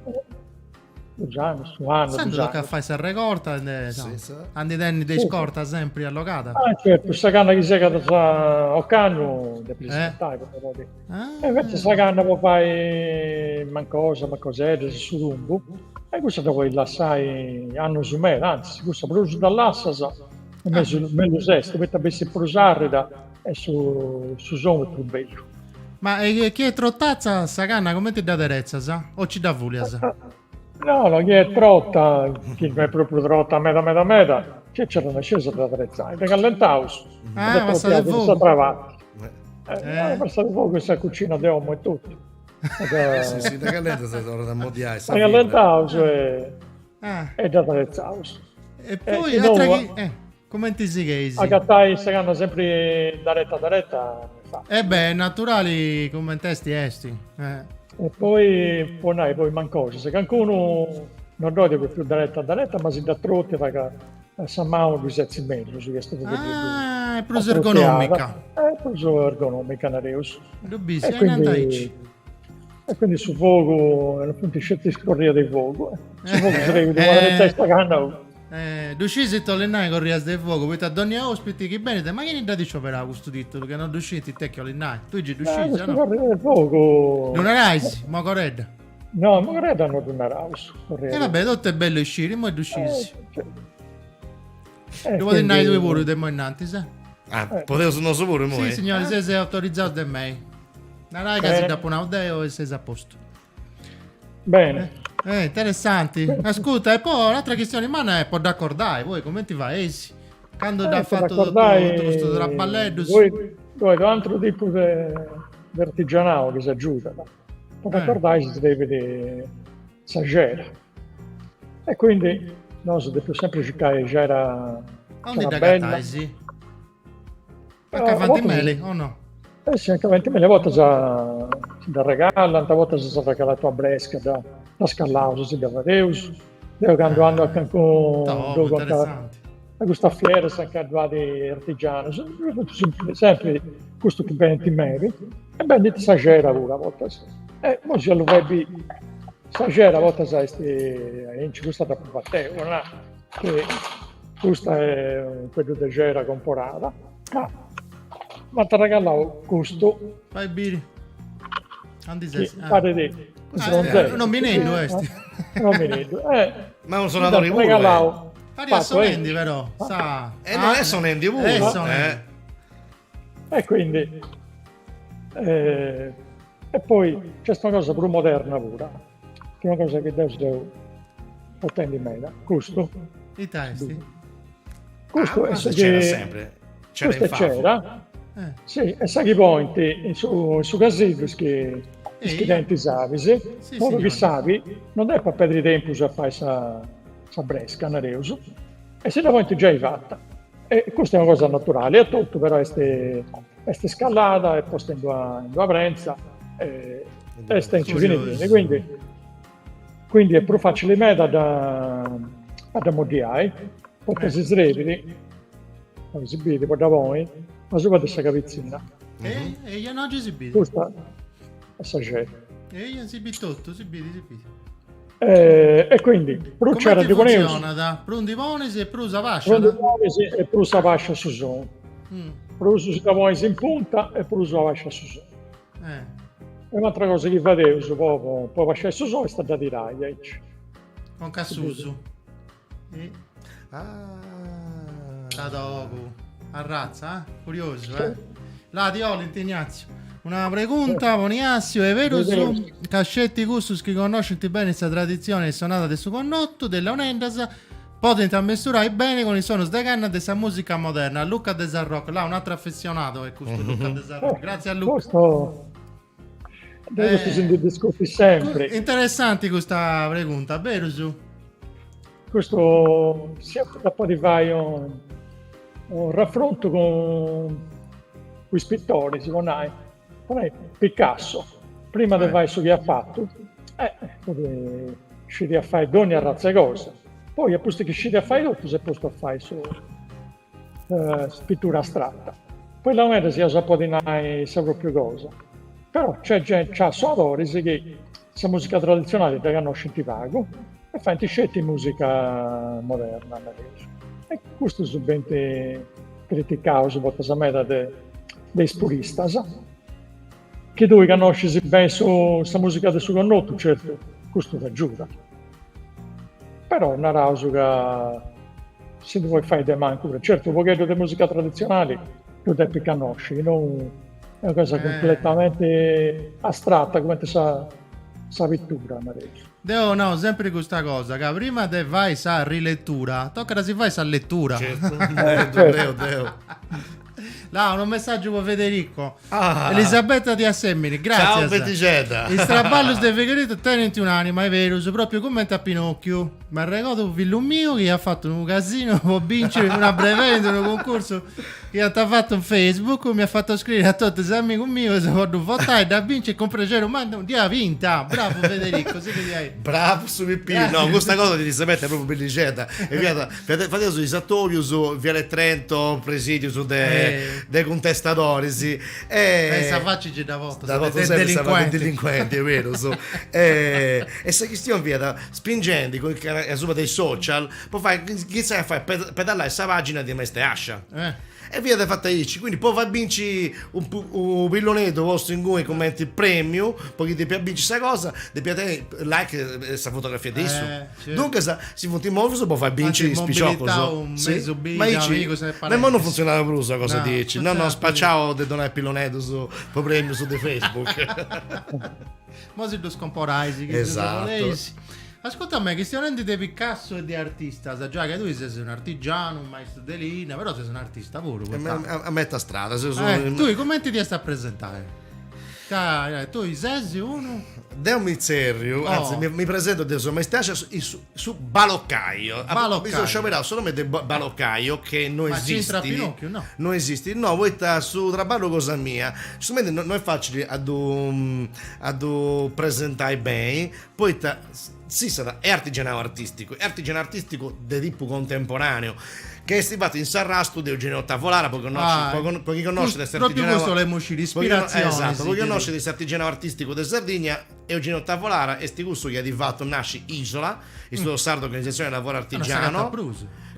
Dus annus, u' annu, dus tocat a fai sa regorta e sì, sì. a ndi tenni de iscorta sempri allogada. Ah, certu, sa canna chi segat ocannu depis eh. iscortai po podi. Ah. E invece sa canna po fai mancosa, mancoseddas, su tumbu, e cussa dda podis lassai annus meda, antzis, cussa prus dda lassas e ah. mellus est, poita bessit prus arrida e su su sonu est prus bellu. Ma e chi est trotatza sa canna comenti dda aderetzas o ci dda fulias? No, no, chi est trota, chi no est propriu trota meda meda meda, chi nci arrennesceus a dda aderetzai, dda callentaus ah, e dda trotiaus in s'atra parti. Eh, passat fogu in sa cucina de 'omu etotu. Sì, sì, dda callentas e torrat a ammoddiai sa fibra. Dda callentaus e ah. e dda aderetzaus. E poi, eh, atra chi... Eh, comenti sigheis? Agatai sa canna sempri daretta daretta. E beh, è naturali coment'esti esti. Eh. E poi, po nai, poi mancosas, cancunu non dd'olit propriu daretta daretta, ma si dda trotiat ca sa manu ddu setzit mellus, chi est Ah, è prus ergonomica. È prus ergonomica, nareus. Ddu bisi, e quindi, aici. E quindi su fogu, non funt sceti is corrias de fogu, su fogu srebit po aderetzai sa canna. Eh, ddu scis ita 'olit nai corrias de fogu, poita dònnia ospiti chi benit, ma chini dd'at scioberau custu titulu, ca non ddu scint ita chi 'olit nai, tui gi ddu scis, o no? Corrias de fogu... Ddu narais, Mogoredda? No, Mogoredda no ddu naraus. E vabbè, totu est bellu isciri, immoi ddu scis. Eh, ddu podis nai tui puru de immoi innantis, eh? Ah, podeus nosu puru immoi? Sì, signori, seis autorizzaus de mei. Narai ca si dd'apu nau deu e seis a postu. Bene. Eh, interessanti. Ascurta, e poi un'altra chistione manna è po dd'accordai, voi comenti faeis? Candu dd'at fatu totu, totu custu traballeddu? Poi, poi un altro tipu de, de artigianau chi s'agiudat. Po dd'accordai si srebit sa cera. E quindi nosu depeus sempri circai cera Aundi dd'agatais? Anca faint meli, o no? Eh sì, anca faint meli, a bortas si dd'arregallant, a bortas s'arregalat una bresca, dda dda scallaus, si dda fadeus. Deu candu andu a cancunu logu anca. a custas fieras anca ddu at artigianus, sempri custu chi benint meri e bendint sa cera puru a bortas. E imoi si 'ollu fai biri sa cera a bortas est aici, custa dd'apu fata deu, nà, chi custa est unu cueddu de cera comporada, ma m'ant arregallau custu. Fai biri. Andi ses? Ah. Paret ah, un omineddu est. Un omineddu. Eh, Ma un sonadori puru. Regalau. Pariat sonendi però. Sa... Eh no, est sonendi puru. Est sonendi. Eh. E quindi eh, e poi nc'est una cosa prus moderna puru, chi è una cosa chi deu seu portendi meda, custu. Ita est? Custu ah, est c'era sempre. C'era Custa c'era. Eh. Sì, est sa chi ponint in su, in su casiddu is chi, is chi tenint is abis, sì, modu chi s'abi non depat perdi tempus a fai sa, sa bresca, nareus, e si dda ponint giai fata. E custa est una cosa naturali e totu, però est, est scallada e posta in d'una, in d'una prentza e est aici fini fini, quindi, quindi est prus facili meda a dda, a dda moddiai, poita si srebit, si bidi po dda ponni asuba de sa cabitzina. E, e no si bidi. Custa est sa cera. E si bit totu, si bidi, si bidi. E, e quindi prus cera ddi poneus. Funtzionat? Prus ndi ponis e prus abasciat? Prus ndi ponis e prus abasciat su sonu. Mm. Prus si dda ponis in punta e prus abasciat su sonu. Eh. E un'atra cosa chi fadeus po, po abasciai su sonu est a dda tirai aici. Conca a susu. E... Ah. Sa dogu. Arratza, eh? Curiosu, eh? Là ti 'olint, Ignazio. Una pregunta po Ignazio, est berus ca sceti cussus chi connoscint beni sa traditzioni e sonada de su connotu de launeddas podint ammesturai beni cun is sonus de canna de sa musica moderna. Luca de Sarroch, là un'atru affezionadu est custu Luca de Sarroch. Grazie a Luca. Custu de custu si ndi discutit sempri. Interessanti custa pregunta, berus? Custu si iat a podi fai unu raffrontu cun is pittoris, po nai, po nai Picasso, prima de fai su chi at fatu, eh, scidiat fai dogna arratza 'e cosa, poi a pustis chi scidiat fai totu s'est postu a fai su pittura astratta. Po is launeddas iaus a podi nai sa propriu cosa, però nc'est genti, nc'at sonadoris chi sa musica traditzionali dda connoscint pagu e faint sceti musica moderna, nareus. E custus benint criticaus bortas meda de de is puristas. Chi tui connoscis beni su sa musica de su connotu, certu, custu t'agiudat. Però naraus ca si ndi podit fai de mancu puru. Certu u' pogheddu de musica traditzionali ddu depis connosci, non est una cosa cumpletamente astratta cumenti sa sa pittura, nareus. Deu nau sempri custa cosa, ca prima de fai sa rilettura, tocat a si fai sa lettura. Certu, deu, deu, deu. Là, unu messaggiu po Federico. Ah. Elisabetta di Assemmini, Ciao gràtzias. Bettixedda. Is traballus de Figueredo tenint un'anima, est berus, pròpriu cumenti a Pinocchiu. M'arregodu fillu miu chi iat fatu unu casinu po binciri una brevei in unu cuncursu chi iant fatu in Facebook, m'iat fatu scriri a totu is amigus mius po ddu votai, dd'at bintu e cun prexeri mannu dd'iat binta. Bravu Federico, sighi diaici. Bravu su pipiu. No, custa cosa de Elisabetta est propriu bellixedda. E fiat Fadeus is atobius Viale Trento, presidius de de cuntestadoris e. E sa faci gi dda portas de delincuenti. De delincuenti, est berus. E sa chistioni fiat spingendi cun asuba de is social po fai inghitzai a fai pedalai sa pagina de Maist'e Ascia. E fiat fata aici, quindi po fai binci unu pilloneddu postu inguni cumenti premiu po chi depiat binci sa cosa depiat tenni like sa fotografia de issu. Duncas si funt movius po fai binci is piciocus. Mesu bidda, amigus e parentis. Ma imoi non funtzionat prus sa cosa diaici. No, no, spaciau de donai pilloneddus po premius de Facebook. Imoi si ddus comporais chi ddus boleis. Ascurta a mei, chistionendi de Picasso e de artistas, giai ca tui ses un'artigianu, unu maistu de linna, però ses un'artista puru, poita. A metà strada, seus. Tui cumenti ti iast a presentai? Ca tui ses unu. Deo mi tzerriu, anzi mi mi presento deo seu Maistaxia su su baloccaio. Baloccaio. Mi seu scioberau su nomini de baloccaio che no Ma esistit. c'entra Pinocchio? No. No esistit, no, poita su traballu cosa mia, sigumenti no est facili a ddu a ddu presentai beni, poita s'issat est artigianau artisticu, est artigianau artisticu de tipu contemporaneu, che est fatu in s'arrastu de Eugenio Tavolara, po connosci, po chi connoscit s'artigianau. Propriu custu 'olemu sciri, ispiratzioni. Esatto, po chi connoscit s'artigianau artisticu de Sardigna, Eugenio Tavolara est cussu chi at fatu nasci Isola, Istituto Sardo Organizzazione Lavoro Artigiano,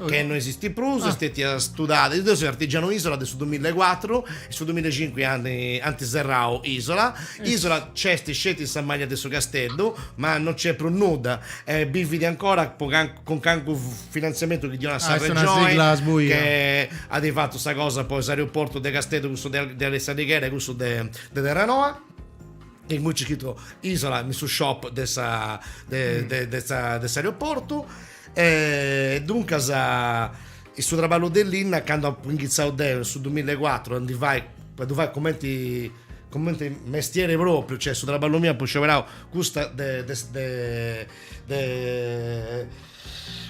che no esistit prus, est stetia studada, deu seu artigianu Isola de su dumillaecuatru, in su dumillaecincu ant ant serrau Isola, Isola nc'est sceti in sa maglia de su Casteddu, ma non nc'est prus nudda, e bivit ancora po cun cancu finantziamentu chi ddi 'onat sa Regioni, che at fatu sa cosa po s'aeroportu de Casteddu, cussu de S'Alighera e cussu de Terranoa e immoi nc'est scritu Isola in su shop de sa de de de sa de s'aeroportu e duncas in su traballu de linna candu apu inghitzau deu in su dumillaecuatru a ndi fai a ddu fai cumenti cumenti mestieri propriu, cioè su traballu miu apu scioberau custa de de de de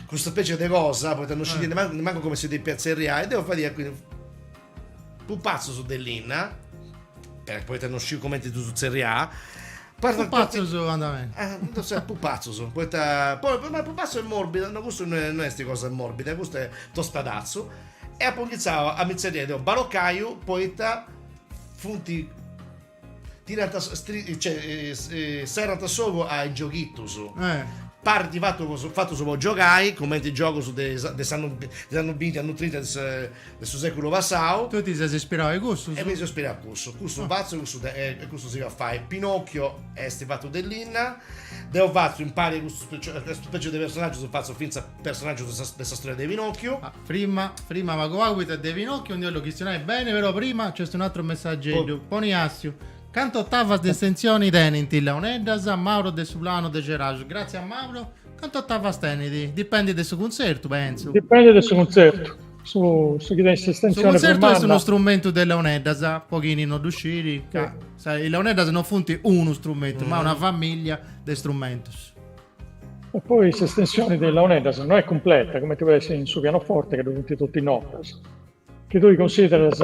custa specie de cosa poita non scidia nemancu nemancu cumenti si depiat tzerriai e deu fadia quindi Pupatzus de linna, poita non sciu cumenti ddus tzerrià. Pupatzus andat beni. Eh, non so, pupatzus, poita, poi, ma pupatzu est morbida, no custu no est no est cosa morbida, custu est tostadatzu. E apu inghitzau a mi tzerriai deu balocaiu poita funt tirant cioè serrant s'ogu a is gioghitus. Parint fatu fatus po giogai, cumenti is giogus de de s'annu de s'annu binti, annu trinta de de su seculu passau. Tui ti ses ispirau a cussus? E mi seu ispirau a cussu, cussu fatzu e cussu e cussu sigu a fai. Pinocchio est fatu de linna, deu fatzu impari a custu specie de personaggius fatzu finzas personaggius de sa storia de Pinocchio. Prima, prima pagu pagu poita de Pinocchio ndi 'ollu chistionai beni, però prima nc'est un atru messageddu. Po Niassiu, cantu otavas de estensioni tenint is launeddas? Mauro de su Planu de Ceraxus. Gratzias a Mauro. Cantu otavas tenit? Dipendit de su cuntzertu, pentzu. Dipendit de su cuntzertu. Su, su chi tenit s'estensione prus manna. Su cuntzertu est unu strumentu de launeddas, po chini no ddu sciri, ca is launeddas no funt unu strumentu, ma una familia de strumentus. E poi s'estensione de is launeddas no est cumpleta, cumenti podit essi in su pianoforte ca ddu funt totu is notas. Chi tui consideras,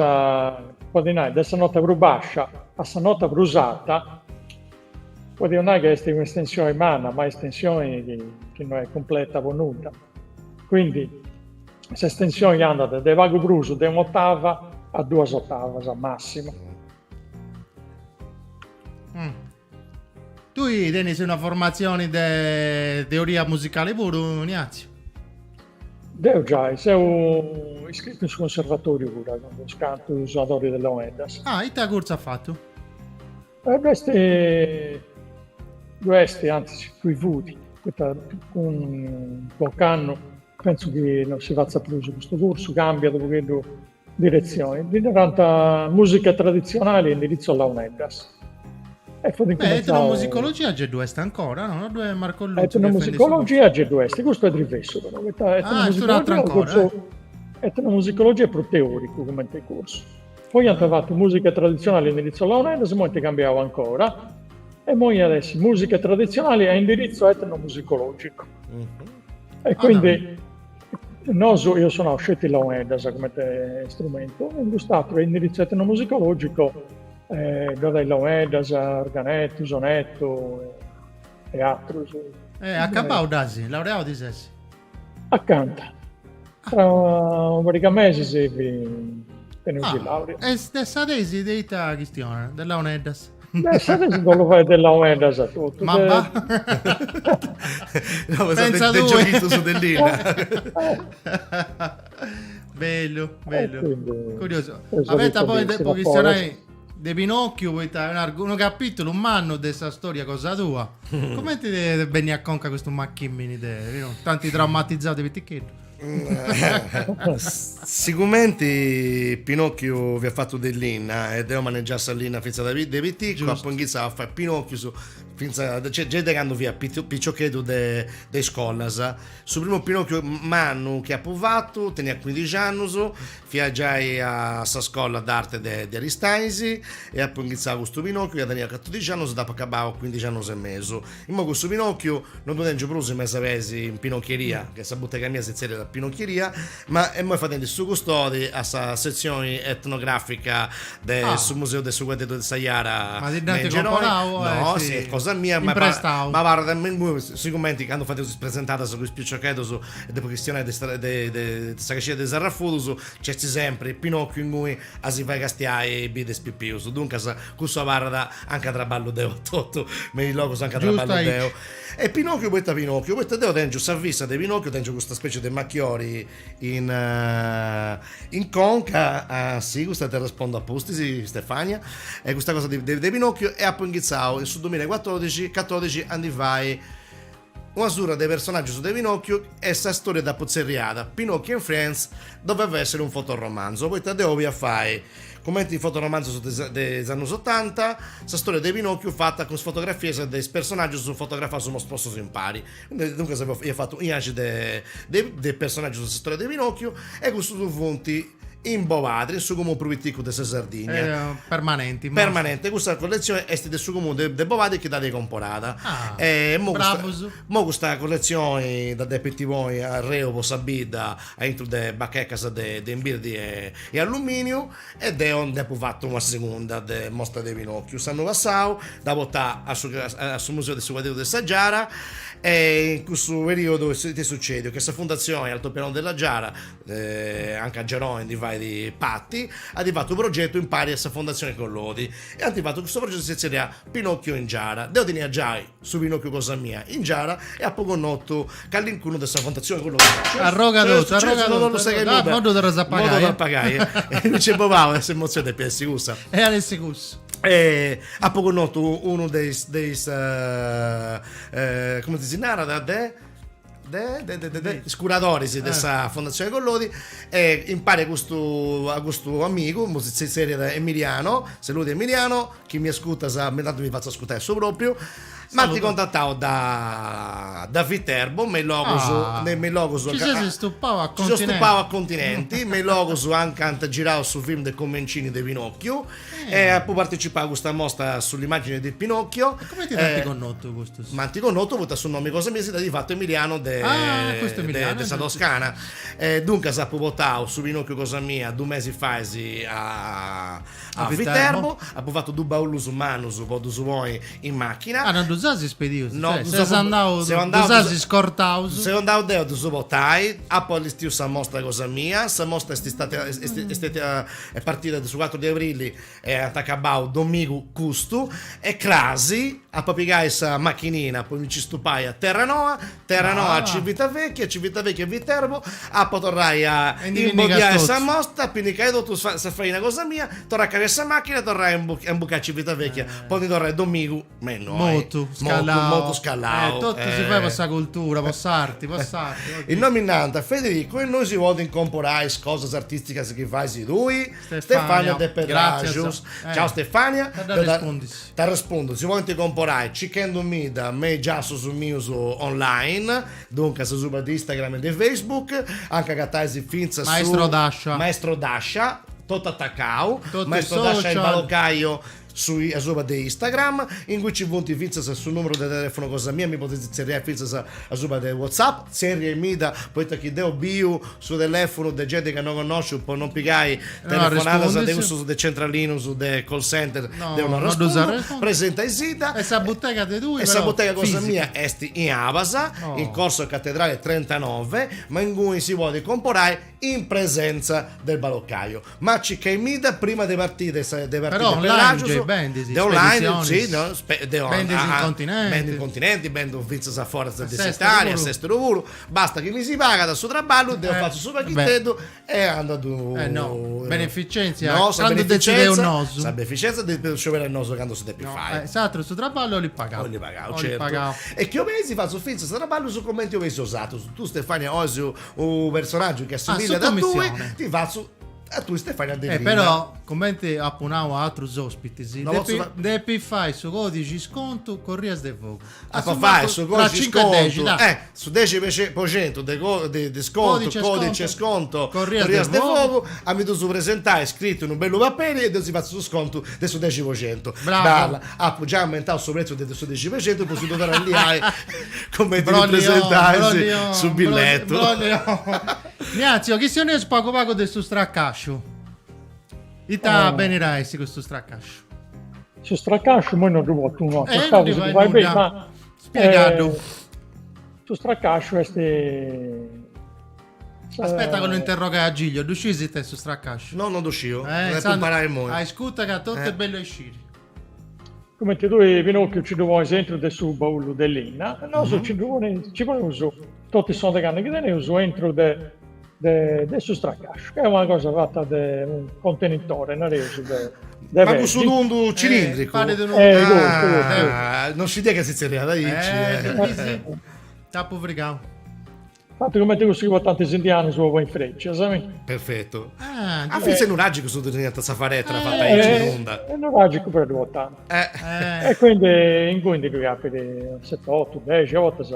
podis nai, de sa nota prus bascia a sa nota prus arta, podius nai ca est un'estensioni manna, ma estensioni chi chi no est cumpleta po nudda. Quindi s'estensioni andat de pagu prus de un'otava a duas otavas massimu. Tui tenis una formatzioni de teoria musicali puru, Ignazio? Deu giai, seu iscritu in su conservatoriu puru, cun is cantus sonadori de launeddas. Ah, ita cursu as fatu? Dd'est, ddu est, antzis, ddui fut, poita cun ocannu pentzu chi non si fatzat prus custu cursu, cambiat u' pogheddu Diretzioni, ddi narant mùsica traditzionali e indiritzu a launeddas. E fut incumentzau... Etnomusicologia ge ddu est ancora, no? No ddu est Marco Lutzu Etnomusicologia ge ddu est, custu est diversu però, poita Ah, est un'atru ancora, eh. Etnomusicologia est prus teoricu cumenti cursu. Poi ant fatu mùsica traditzionali e indiritzu a launeddas, imoi ant cambiau ancora e imoi iat essi mùsica traditzionali a indiritzu etnomusicologicu. E quindi Nosu eus sonau sceti launeddas cumenti strumentu, in cust'atru indiritzu etnomusicologico ddu at launeddas, organettu, sonettu e atrus. E acabau dd'as? Laureau ti ses? Acanta. Tra una pariga 'e mesis teneus is laureas. E de sa tesi de ita chistionat? De launeddas? De sa tesi dd'ollu fai de launeddas totu. Ma ba. No, pensa de gioghitus de linna. Bellu, bellu. Curiosu. Abeta poi depu chistionai de Pinocchiu, poita est unu capitulu mannu de sa storia cosa tua. Cumenti t'est benniu a conca custu machimini de Pinocchiu? T'ant traumatizau de piticheddu? Sigumenti Pinocchiu fiat fatu de linna e deu maneggià sa linna fintzas de piticu, apu inghitzau a fai Pinocchius fintzas, cioè giai de candu fia piciocheddu de de iscolas. Su primu Pinocchiu mannu chi apu fatu tenia cuindixi annus, fia giai a sa scola d'arte de de Aristanis e apu inghitzau custu Pinocchiu ca tenia catodixi annus e dd'apu acabau a cuindixi annus e mesu. Imoi cussu Pinocchiu non ddu tengiu prus in Mesapeis in Pinocchieria, ca sa butega mia si zerriat Pinocchieria, ma imoi fadendi su custodi a sa setzioni etnografica de su Museu de su Cuaddeddu de sa Jara Ma ti dd'ant comporau o est No, si est cosa mia, ma imprestau? Ma abarrat inguni, sigumenti candu fadeus is presentadas cun is piciocheddus e depu chistionai de de de sa cascia de is arrafudus, nc'est sempri Pinocchiu inguni a si fai castiai biri de is pipius, duncas cussu abarrat anca traballu deu etotu, me is logus anca traballu deu. E Pinocchiu poita Pinocchiu? Poita deu tengiu sa fissa de Pinocchiu, tengiu custa specie de machiori in in conca, ah si, custa t'arrespondu a pustis Stefania, e custa cosa de de Pinocchiu e apu inghitzau in su dumillaecuatodixi catodixi a ndi fai Una surra de personaggius de Pinocchiu e sa storia dd'apu tzerriada Pinocchio and Friends doveva essere un fotoromanzo poita deu 'olia fai, cumenti is fotoromanzus de is annus otanta, sa storia de Pinocchiu fata cun is fotografias de is personaggius fotografaus postus impari. Duncas ia fatu un'inxi de de personaggius de sa storia de Pinocchiu e custus funt in Bobadri, in su comunu prus piticu de sa Sardigna. Permanenti. Permanente, custa colletzione est de su comunu de Bobadri chi dd'at comporada. Ah, e mo custa, mo custa colletzione dda depint ponni arreu po sa bidda aintru de bachecas de de imbirdi e e alluminiu e deu nd'apu fatu una segunda de mostra de Pinocchiu. S'annu passau dda portà a su a su museu de su Cuaddeddu de sa Giara e in cussu periodu ita est sucediu, che sa Fundatzione Altopiano della Giara anca Geroni ndi fait parti, at fatu unu progetu impari a sa Fondazione Collodi e ant fatu custu progetu si zerriat Pinocchio in Giara. Deu tenia giai su Pinocchio cosa mia in Giara e apu connotu calincunu de sa Fondazione Collodi. Arroga totu, arroga totu, no ddu torras a pagai. No ddu torru a pagai. Mi nc'est bobau e s'emotzioni depit essi cussa. E at essi cussu. E apu connotu unu de is de is cumenti si narat de de de de de de is curadoris de sa Fondazione Collodi e impari a custu a custu amigu, si zerriat Emiliano, saludi Emiliano, chi mi ascurtas, tantu mi fatzu ascurtai a su propriu, m'ant contatau da da Viterbo, me is logus, me is logus Ci ses stupau a continenti. Ci seu stupau a continenti, me is logus anca ant girau su film de Comencini de Pinocchiu E apu partecipau a custa mostra sull'immagine di Pinocchio. E cumenti t'ant connotu custus? M'ant connotu poita su nomi cosa mia si dd'at fatu Emiliano de ah, custu Emiliano, de sa Toscana. E duncas apu portau su Pinocchio cosa mia dus mesis fais a a Viterbo, apu fatu dus baullus mannus po ddus ponni in macchina. Ah, non ddus as ispedius? No, cioè, ses andau, ddus as iscortaus? Seu andau deu a ddus portai, apu allestiu sa mostra cosa mia, sa mostra est statia est stetia Est partida de su cuatru de abrili e at acabau domigu custu e crasi apu a pigai sa machinina po mi nci stupai a Terranoa, Terranoa a Civitavecchia, Civitavecchia a Viterbo, apu a torrai a imboddiai sa mostra, a pinnicai totu sa faina cosa mia, torrai a carriai sa macchina e torrai a imbucai a Civitavecchia po ndi torrai domigu me innoi. Motu, scallau. Motu scallau. Eh, totu si fait po sa cultura, po s'arti, po s'arti. Innoi mi nant, Federico, innui si podint comporai is cosas artisticas chi fais tui? Stefania de Pedraxus. Ciao Stefania. T'arrespundis. T'arrespundu, si podint comporai circhendumidda me is giassus mius online, duncas asuba de Instagram e de Facebook, anca agatais fintzas su. Maestro Dascia. Maestro Dascia, totu atacau. Maestro Dascia il baloccaio Su asuba de Instagram, ingui ci funt fintzas su numeru de telefono cosa mia, mi podis tzerriai fintzas asuba de Whatsapp, tzerriaimidda, poita chi deu biu su telefonu de genti ca no connosciu po non pigai telefonadas de cussus de centralinus de call center, deu no arrespundu, presentaisidda. E sa butega de tui E sa butega cosa mia est in Abas, in Corso Cattedrale 39, ma ingui si podit comporai in presenza del baloccaio. Ma circaimidda prima de partire de partire Però online. tui bendis, De online, si, no, deu bendis in continenti. Bendu in continenti, bendu fintzas a foras de s'Italia, a s'esteru puru, basta chi mi si pagat su traballu, deu fatzu su paghiteddu e andu a ddu... Eh no, beneficenzia, no, sa candu decideus nosu. Sa beneficenzia depeus scioberai nosu candu si depit no, fai. Eh, s'atru su traballu 'olit pagau. 'Olit pagau, certu. Pagau. E chi 'obeis fatzu fintzas traballus cumenti 'obeis 'osatrus. Tu Stefania 'ois unu personaggiu chi assimillat a tui, ti fatzu A tui Stefania De Eh, però, cumenti apu nau a atrus ospitis, no depi, fa... depi fai su codixi scontu Corrias de Fogu. Apu a fai su codixi scontu, eh, su 10% de, de, de scontu, codice sconto, Corrias, Corrias de, de Fogu, a mi ddus presentai scritu in unu bellu paperi e deu si fatzu su scontu de su 10%. Bravo. Apu giai aumentau su pretziu de su 10% po si ddu torrai a liai cumenti mi presentais su billetu. Ignazio, chistioneus pagu pagu de su stracasciu. Ita benit a essi custu stracasciu? Su stracasciu moi non ddu portu, no, eh, non ddi fait nudda. Ma, Spiegaddu. Eh, su stracasciu est... Aspetta che lu interroga a Giglio, ddu scis ita est su stracasciu? No, non ddu sciu, eh, depu imparai immoi. Ascurta ca totu est bellu a sciri. Cumenti tui Pinocchiu ci ddu ponis intru de su baullu de linna, nosu ci ddu poneus, ci poneus totu is sonacanni chi teneus intru de de su stracasciu, ca est una cosa fata de unu contenitore, nareus, de de Ma cussu tundu cilindricu? Parit unu Eh, custu, custu. Ah, non scidia ca si zerriat aici. Eh, T'apu frigau. Fatu cumenti cussu chi portant is indianus po ponni freccias, mi. Perfettu. Ah, ah fintzas nuragicu su teniant sa faretra fatta aici tunda. Est nuragicu però ddu portant. Eh. E quindi inguni ndi ddu capit seti otu dexi 'ortas.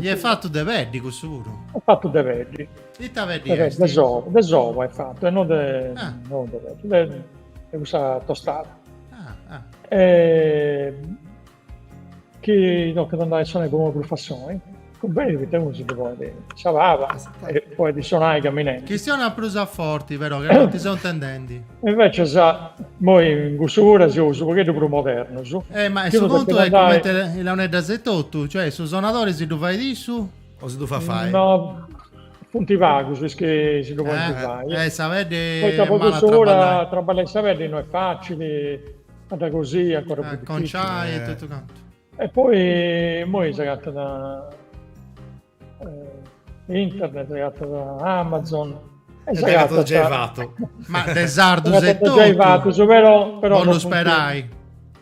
I est fatu de peddi cussu puru? Est fatu de peddi. Ita peddi est? De soba, de soba est fatu e non de non de peddi, de de cussa tostada. Ah, ah. E chi tocat andai a sonai po una prufassoni, cumbenit poita unu si ddu ponit in sa paba e podit sonai caminendi. Chistiona prus a forti però, ca non ti seu intendendi. Invecias, immoi in cussu puru seus u' pogheddu prus modernus. Eh, ma su contu est cumenti is launeddas etotu, cioè su sonadori si ddu fait issu? O si ddu fait fai? No, funt pagus is chi si ddu podint fai. Eh, sa peddi est mala a traballai. Poita po cussu puru traballai sa peddi no est facili A dda così ancora prus difficili. Aconciai e totu cantu. E poi immoi s'agatat internet, s'agatat Amazon. E s'agatat giai fatu. Ma de sardus etotu. Giai fatu, però, però Bollu sperai.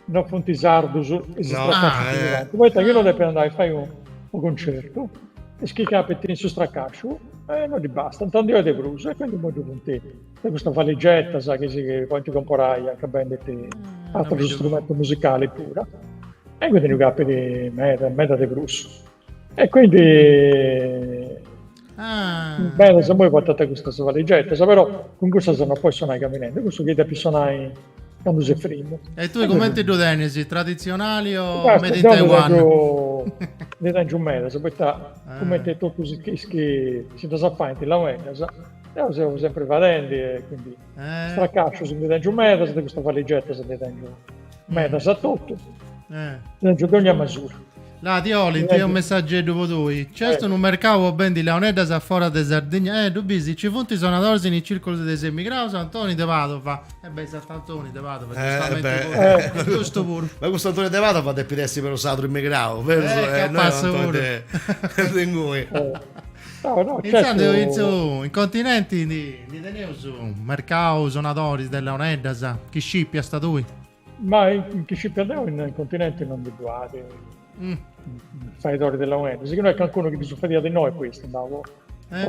Non funt sardus is no. Ah, eh. Poita chi unu depit andai a fai unu concertu, is chi capit in su stracasciu, eh, non ddi bastant, ndi 'olit de prus, e quindi immoi ddu funt de custas valigettas chi si podint comporai anca bendint aterus strumentus musicalis puru e quindi ndi capit meda meda de prus e quindi ah. medas immoi portant custas valigettas però cun cussas non podis sonai caminendi cussu chi depis sonai candu ses frimu e tui cumenti ddu tenis traditzionali o made in Taiwan ndi tengiu medas poita cumenti totus is chi si ddas faint is launeddas Deu seu sempri fadendi e quindi eh. stracascius ndi tengiu medas, de custas valigettas ndi tengiu medas a totu. Eh. Tengiu dogna masura. Là, ti 'olint unu messageddu po tui. Nc'est unu mercau po bendi launeddas a fora de Sardigna. Eh, ddu bisi, ci funt sonadoris in is circulus de is emigraus, Antoni de Padova. E beh, Sant'Antoni de Padova, giustamenti puru. Giustu puru. Ma custu Antoni de Padova depit essi però s'atru emigrau, berus? Eh, capassu puru. De ingui. No, no, Intzandus in su in continenti ndi ndi teneus mercau sonadoris de launeddas chi scipiast tui. Ma chi scipia deu in continenti non ndi ddu at mm. faidoris de launeddas, chi no est cancunu chi ddus fadiat innoi poi est andau po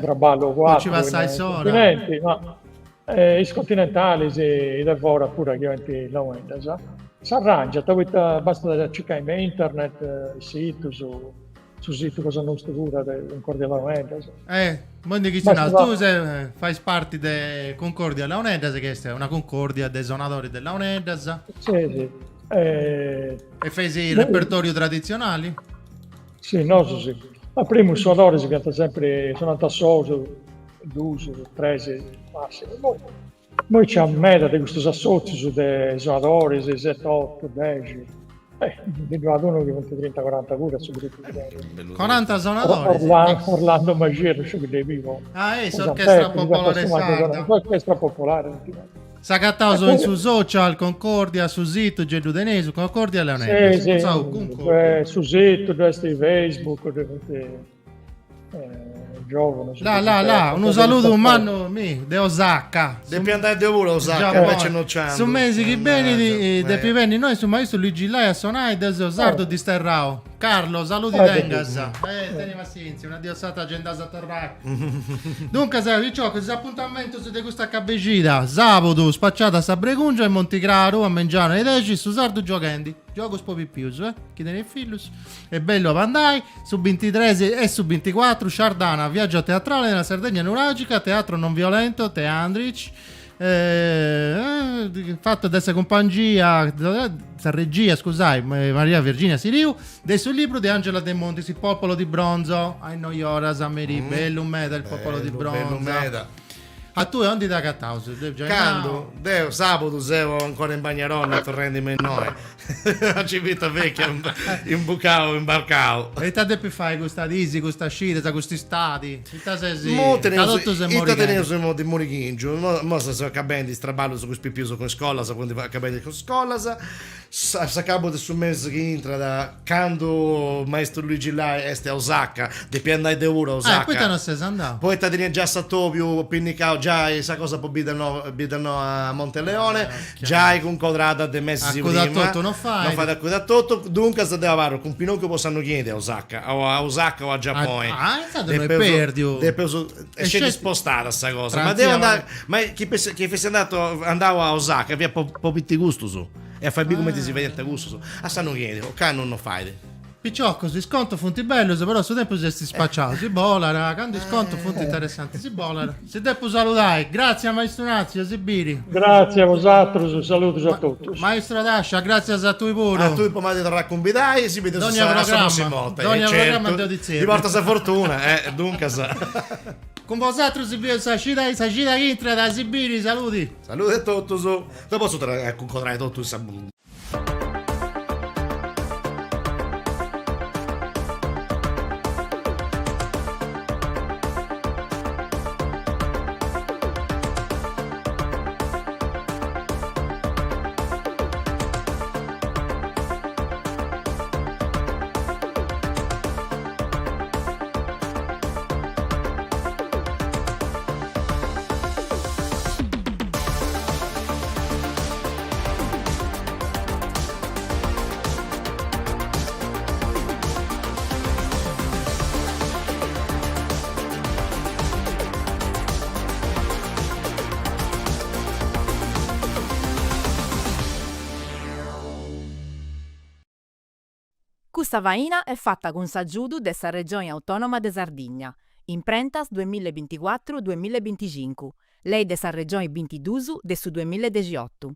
traballu o po ci passai s'ora. Continenti, ma eh, is continentalis de fora puru chi 'oint launeddas s'arrangiant poita bastat a circai me internet is situs su situ cosa nostu puru de Concordia Launeddas. Eh, immoi ndi chistionaus, tu ses, fais parti de Concordia Launeddas, chi est una concordia de sonadoris de launeddas. Sì, sì. Eh... E fais il repertoriu tradizionali? Sì, nosu sì. A primu is sonadoris fiant sempri, sonant a solus, dus, tres, massimu. Immoi, immoi nc'at meda de custus assotzius de sonadoris, seti, otu, dexi. Eh, ndi ddu at unu chi funt trinta, coranta puru a su grupu chi tenit. Coranta sonadoris? Orlando Magia, non sciu chi dd'eis biu. Ah, eh, s'orchestra popolare sarda. S'orchestra popolare. S'agataus in su social, Concordia, su situ, gei ddu teneus, Concordia Leoneddas. Sì, sì, su situ, ddu est Facebook, ddu funt giovunus. Là, là, là, unu saludu mannu, mi, de Osaka. Depi andai deu puru a Osaka, invece no ci andu. Su mesi chi benit depi benni innoi su maistu Luigi Lai a sonai, deu seu sardu disterrau. Carlo, saludi tengas. Eh, teni passienzia, una dì o s'atra gei nd'as a torrai. Duncas, piciocus, is apuntamentus de custa cabixida, sabudu, spaciada sa Bregungia in Monti Craru, a mengianu a is dexi, su sardu gioghendi, giogus po pipius, eh, chi tenit fillus, est bellu a andai, su bintitres e su binticuatru, Shardana, viaggio teatrale nella Sardegna nuragica, teatro non violento, Teandrich, Fatu de sa cumpangia, sa regia, scusai, Maria Virginia Siriu, de su libru de Angela De Montis, Il popolo di bronzo, a is noi oras a merì, bellu meda Il popolo di bronzo. Bellu meda. A tui aundi t'agataus? Candu? Deu sabudu seu ancora in Bagnaronna torrendimi innoi. A Civitavecchia imbucau, imbarcau. E ita depis fai custa disi, custa cidas, cust'istadi? Ita ses. Mo teneus, ita teneus imoi de murighingiu, mo seus acabendi is traballus cun is pipius cun is scolas, funt acabendi cun is scolas, a s'acabu de su mesi chi intrat, candu maistu Luigi Lai est a Osaka, depia andai deu puru a Osaka. E poita no ses andau? Poita tenia già s'atobiu pinnicau giai sa cosa po Biddanoa Biddanoa Monteleone, Giai cuncodrada de mesis prima. Acudi a totu no fait. No fait acudi a totu, duncas deu abarru cun Pinocchio po s'annu chi 'enit a Osaka, o a Osaka o a Giapponi. Ah, intzandus no est perdiu. Depeus, est sceti spostada sa cosa. Ma deu andau, ma chi chi fessi andatu, andau a Osaka fiat po po biri custus e a fai biri cumenti si fadiant custus. A s'annu chi 'enit, ocannu no fait. Piciocos, is contos funt bellus, però su tempus est spaciau, si bolat, candu is contos funt interessantis si bolat. Si depu saludai, gratzias maistu Nazio, si biri. Gratzias a bosatrus, saludus a totus. Maestro Tascia, gratzias a tui puru. A tui po m'ai torrau a cumbidai, si bideus sa prossima 'orta. Dogna programma deu ti zerriu. Ti portat sa fortuna, eh, duncas. Cun bosatrus si bieus sa cida sa cida chi intrat, si biri, saludi. Saludi a totus. Deu potzu torrai a cuncodrai totu in sa Custa faina est fata cun s'agiudu de sa Regioni Autònoma de Sardigna, Imprentas duemilla e binticuatru duemilla e binticincu, Lei de sa Regioni bintiduus de su duemilla e dexiotu.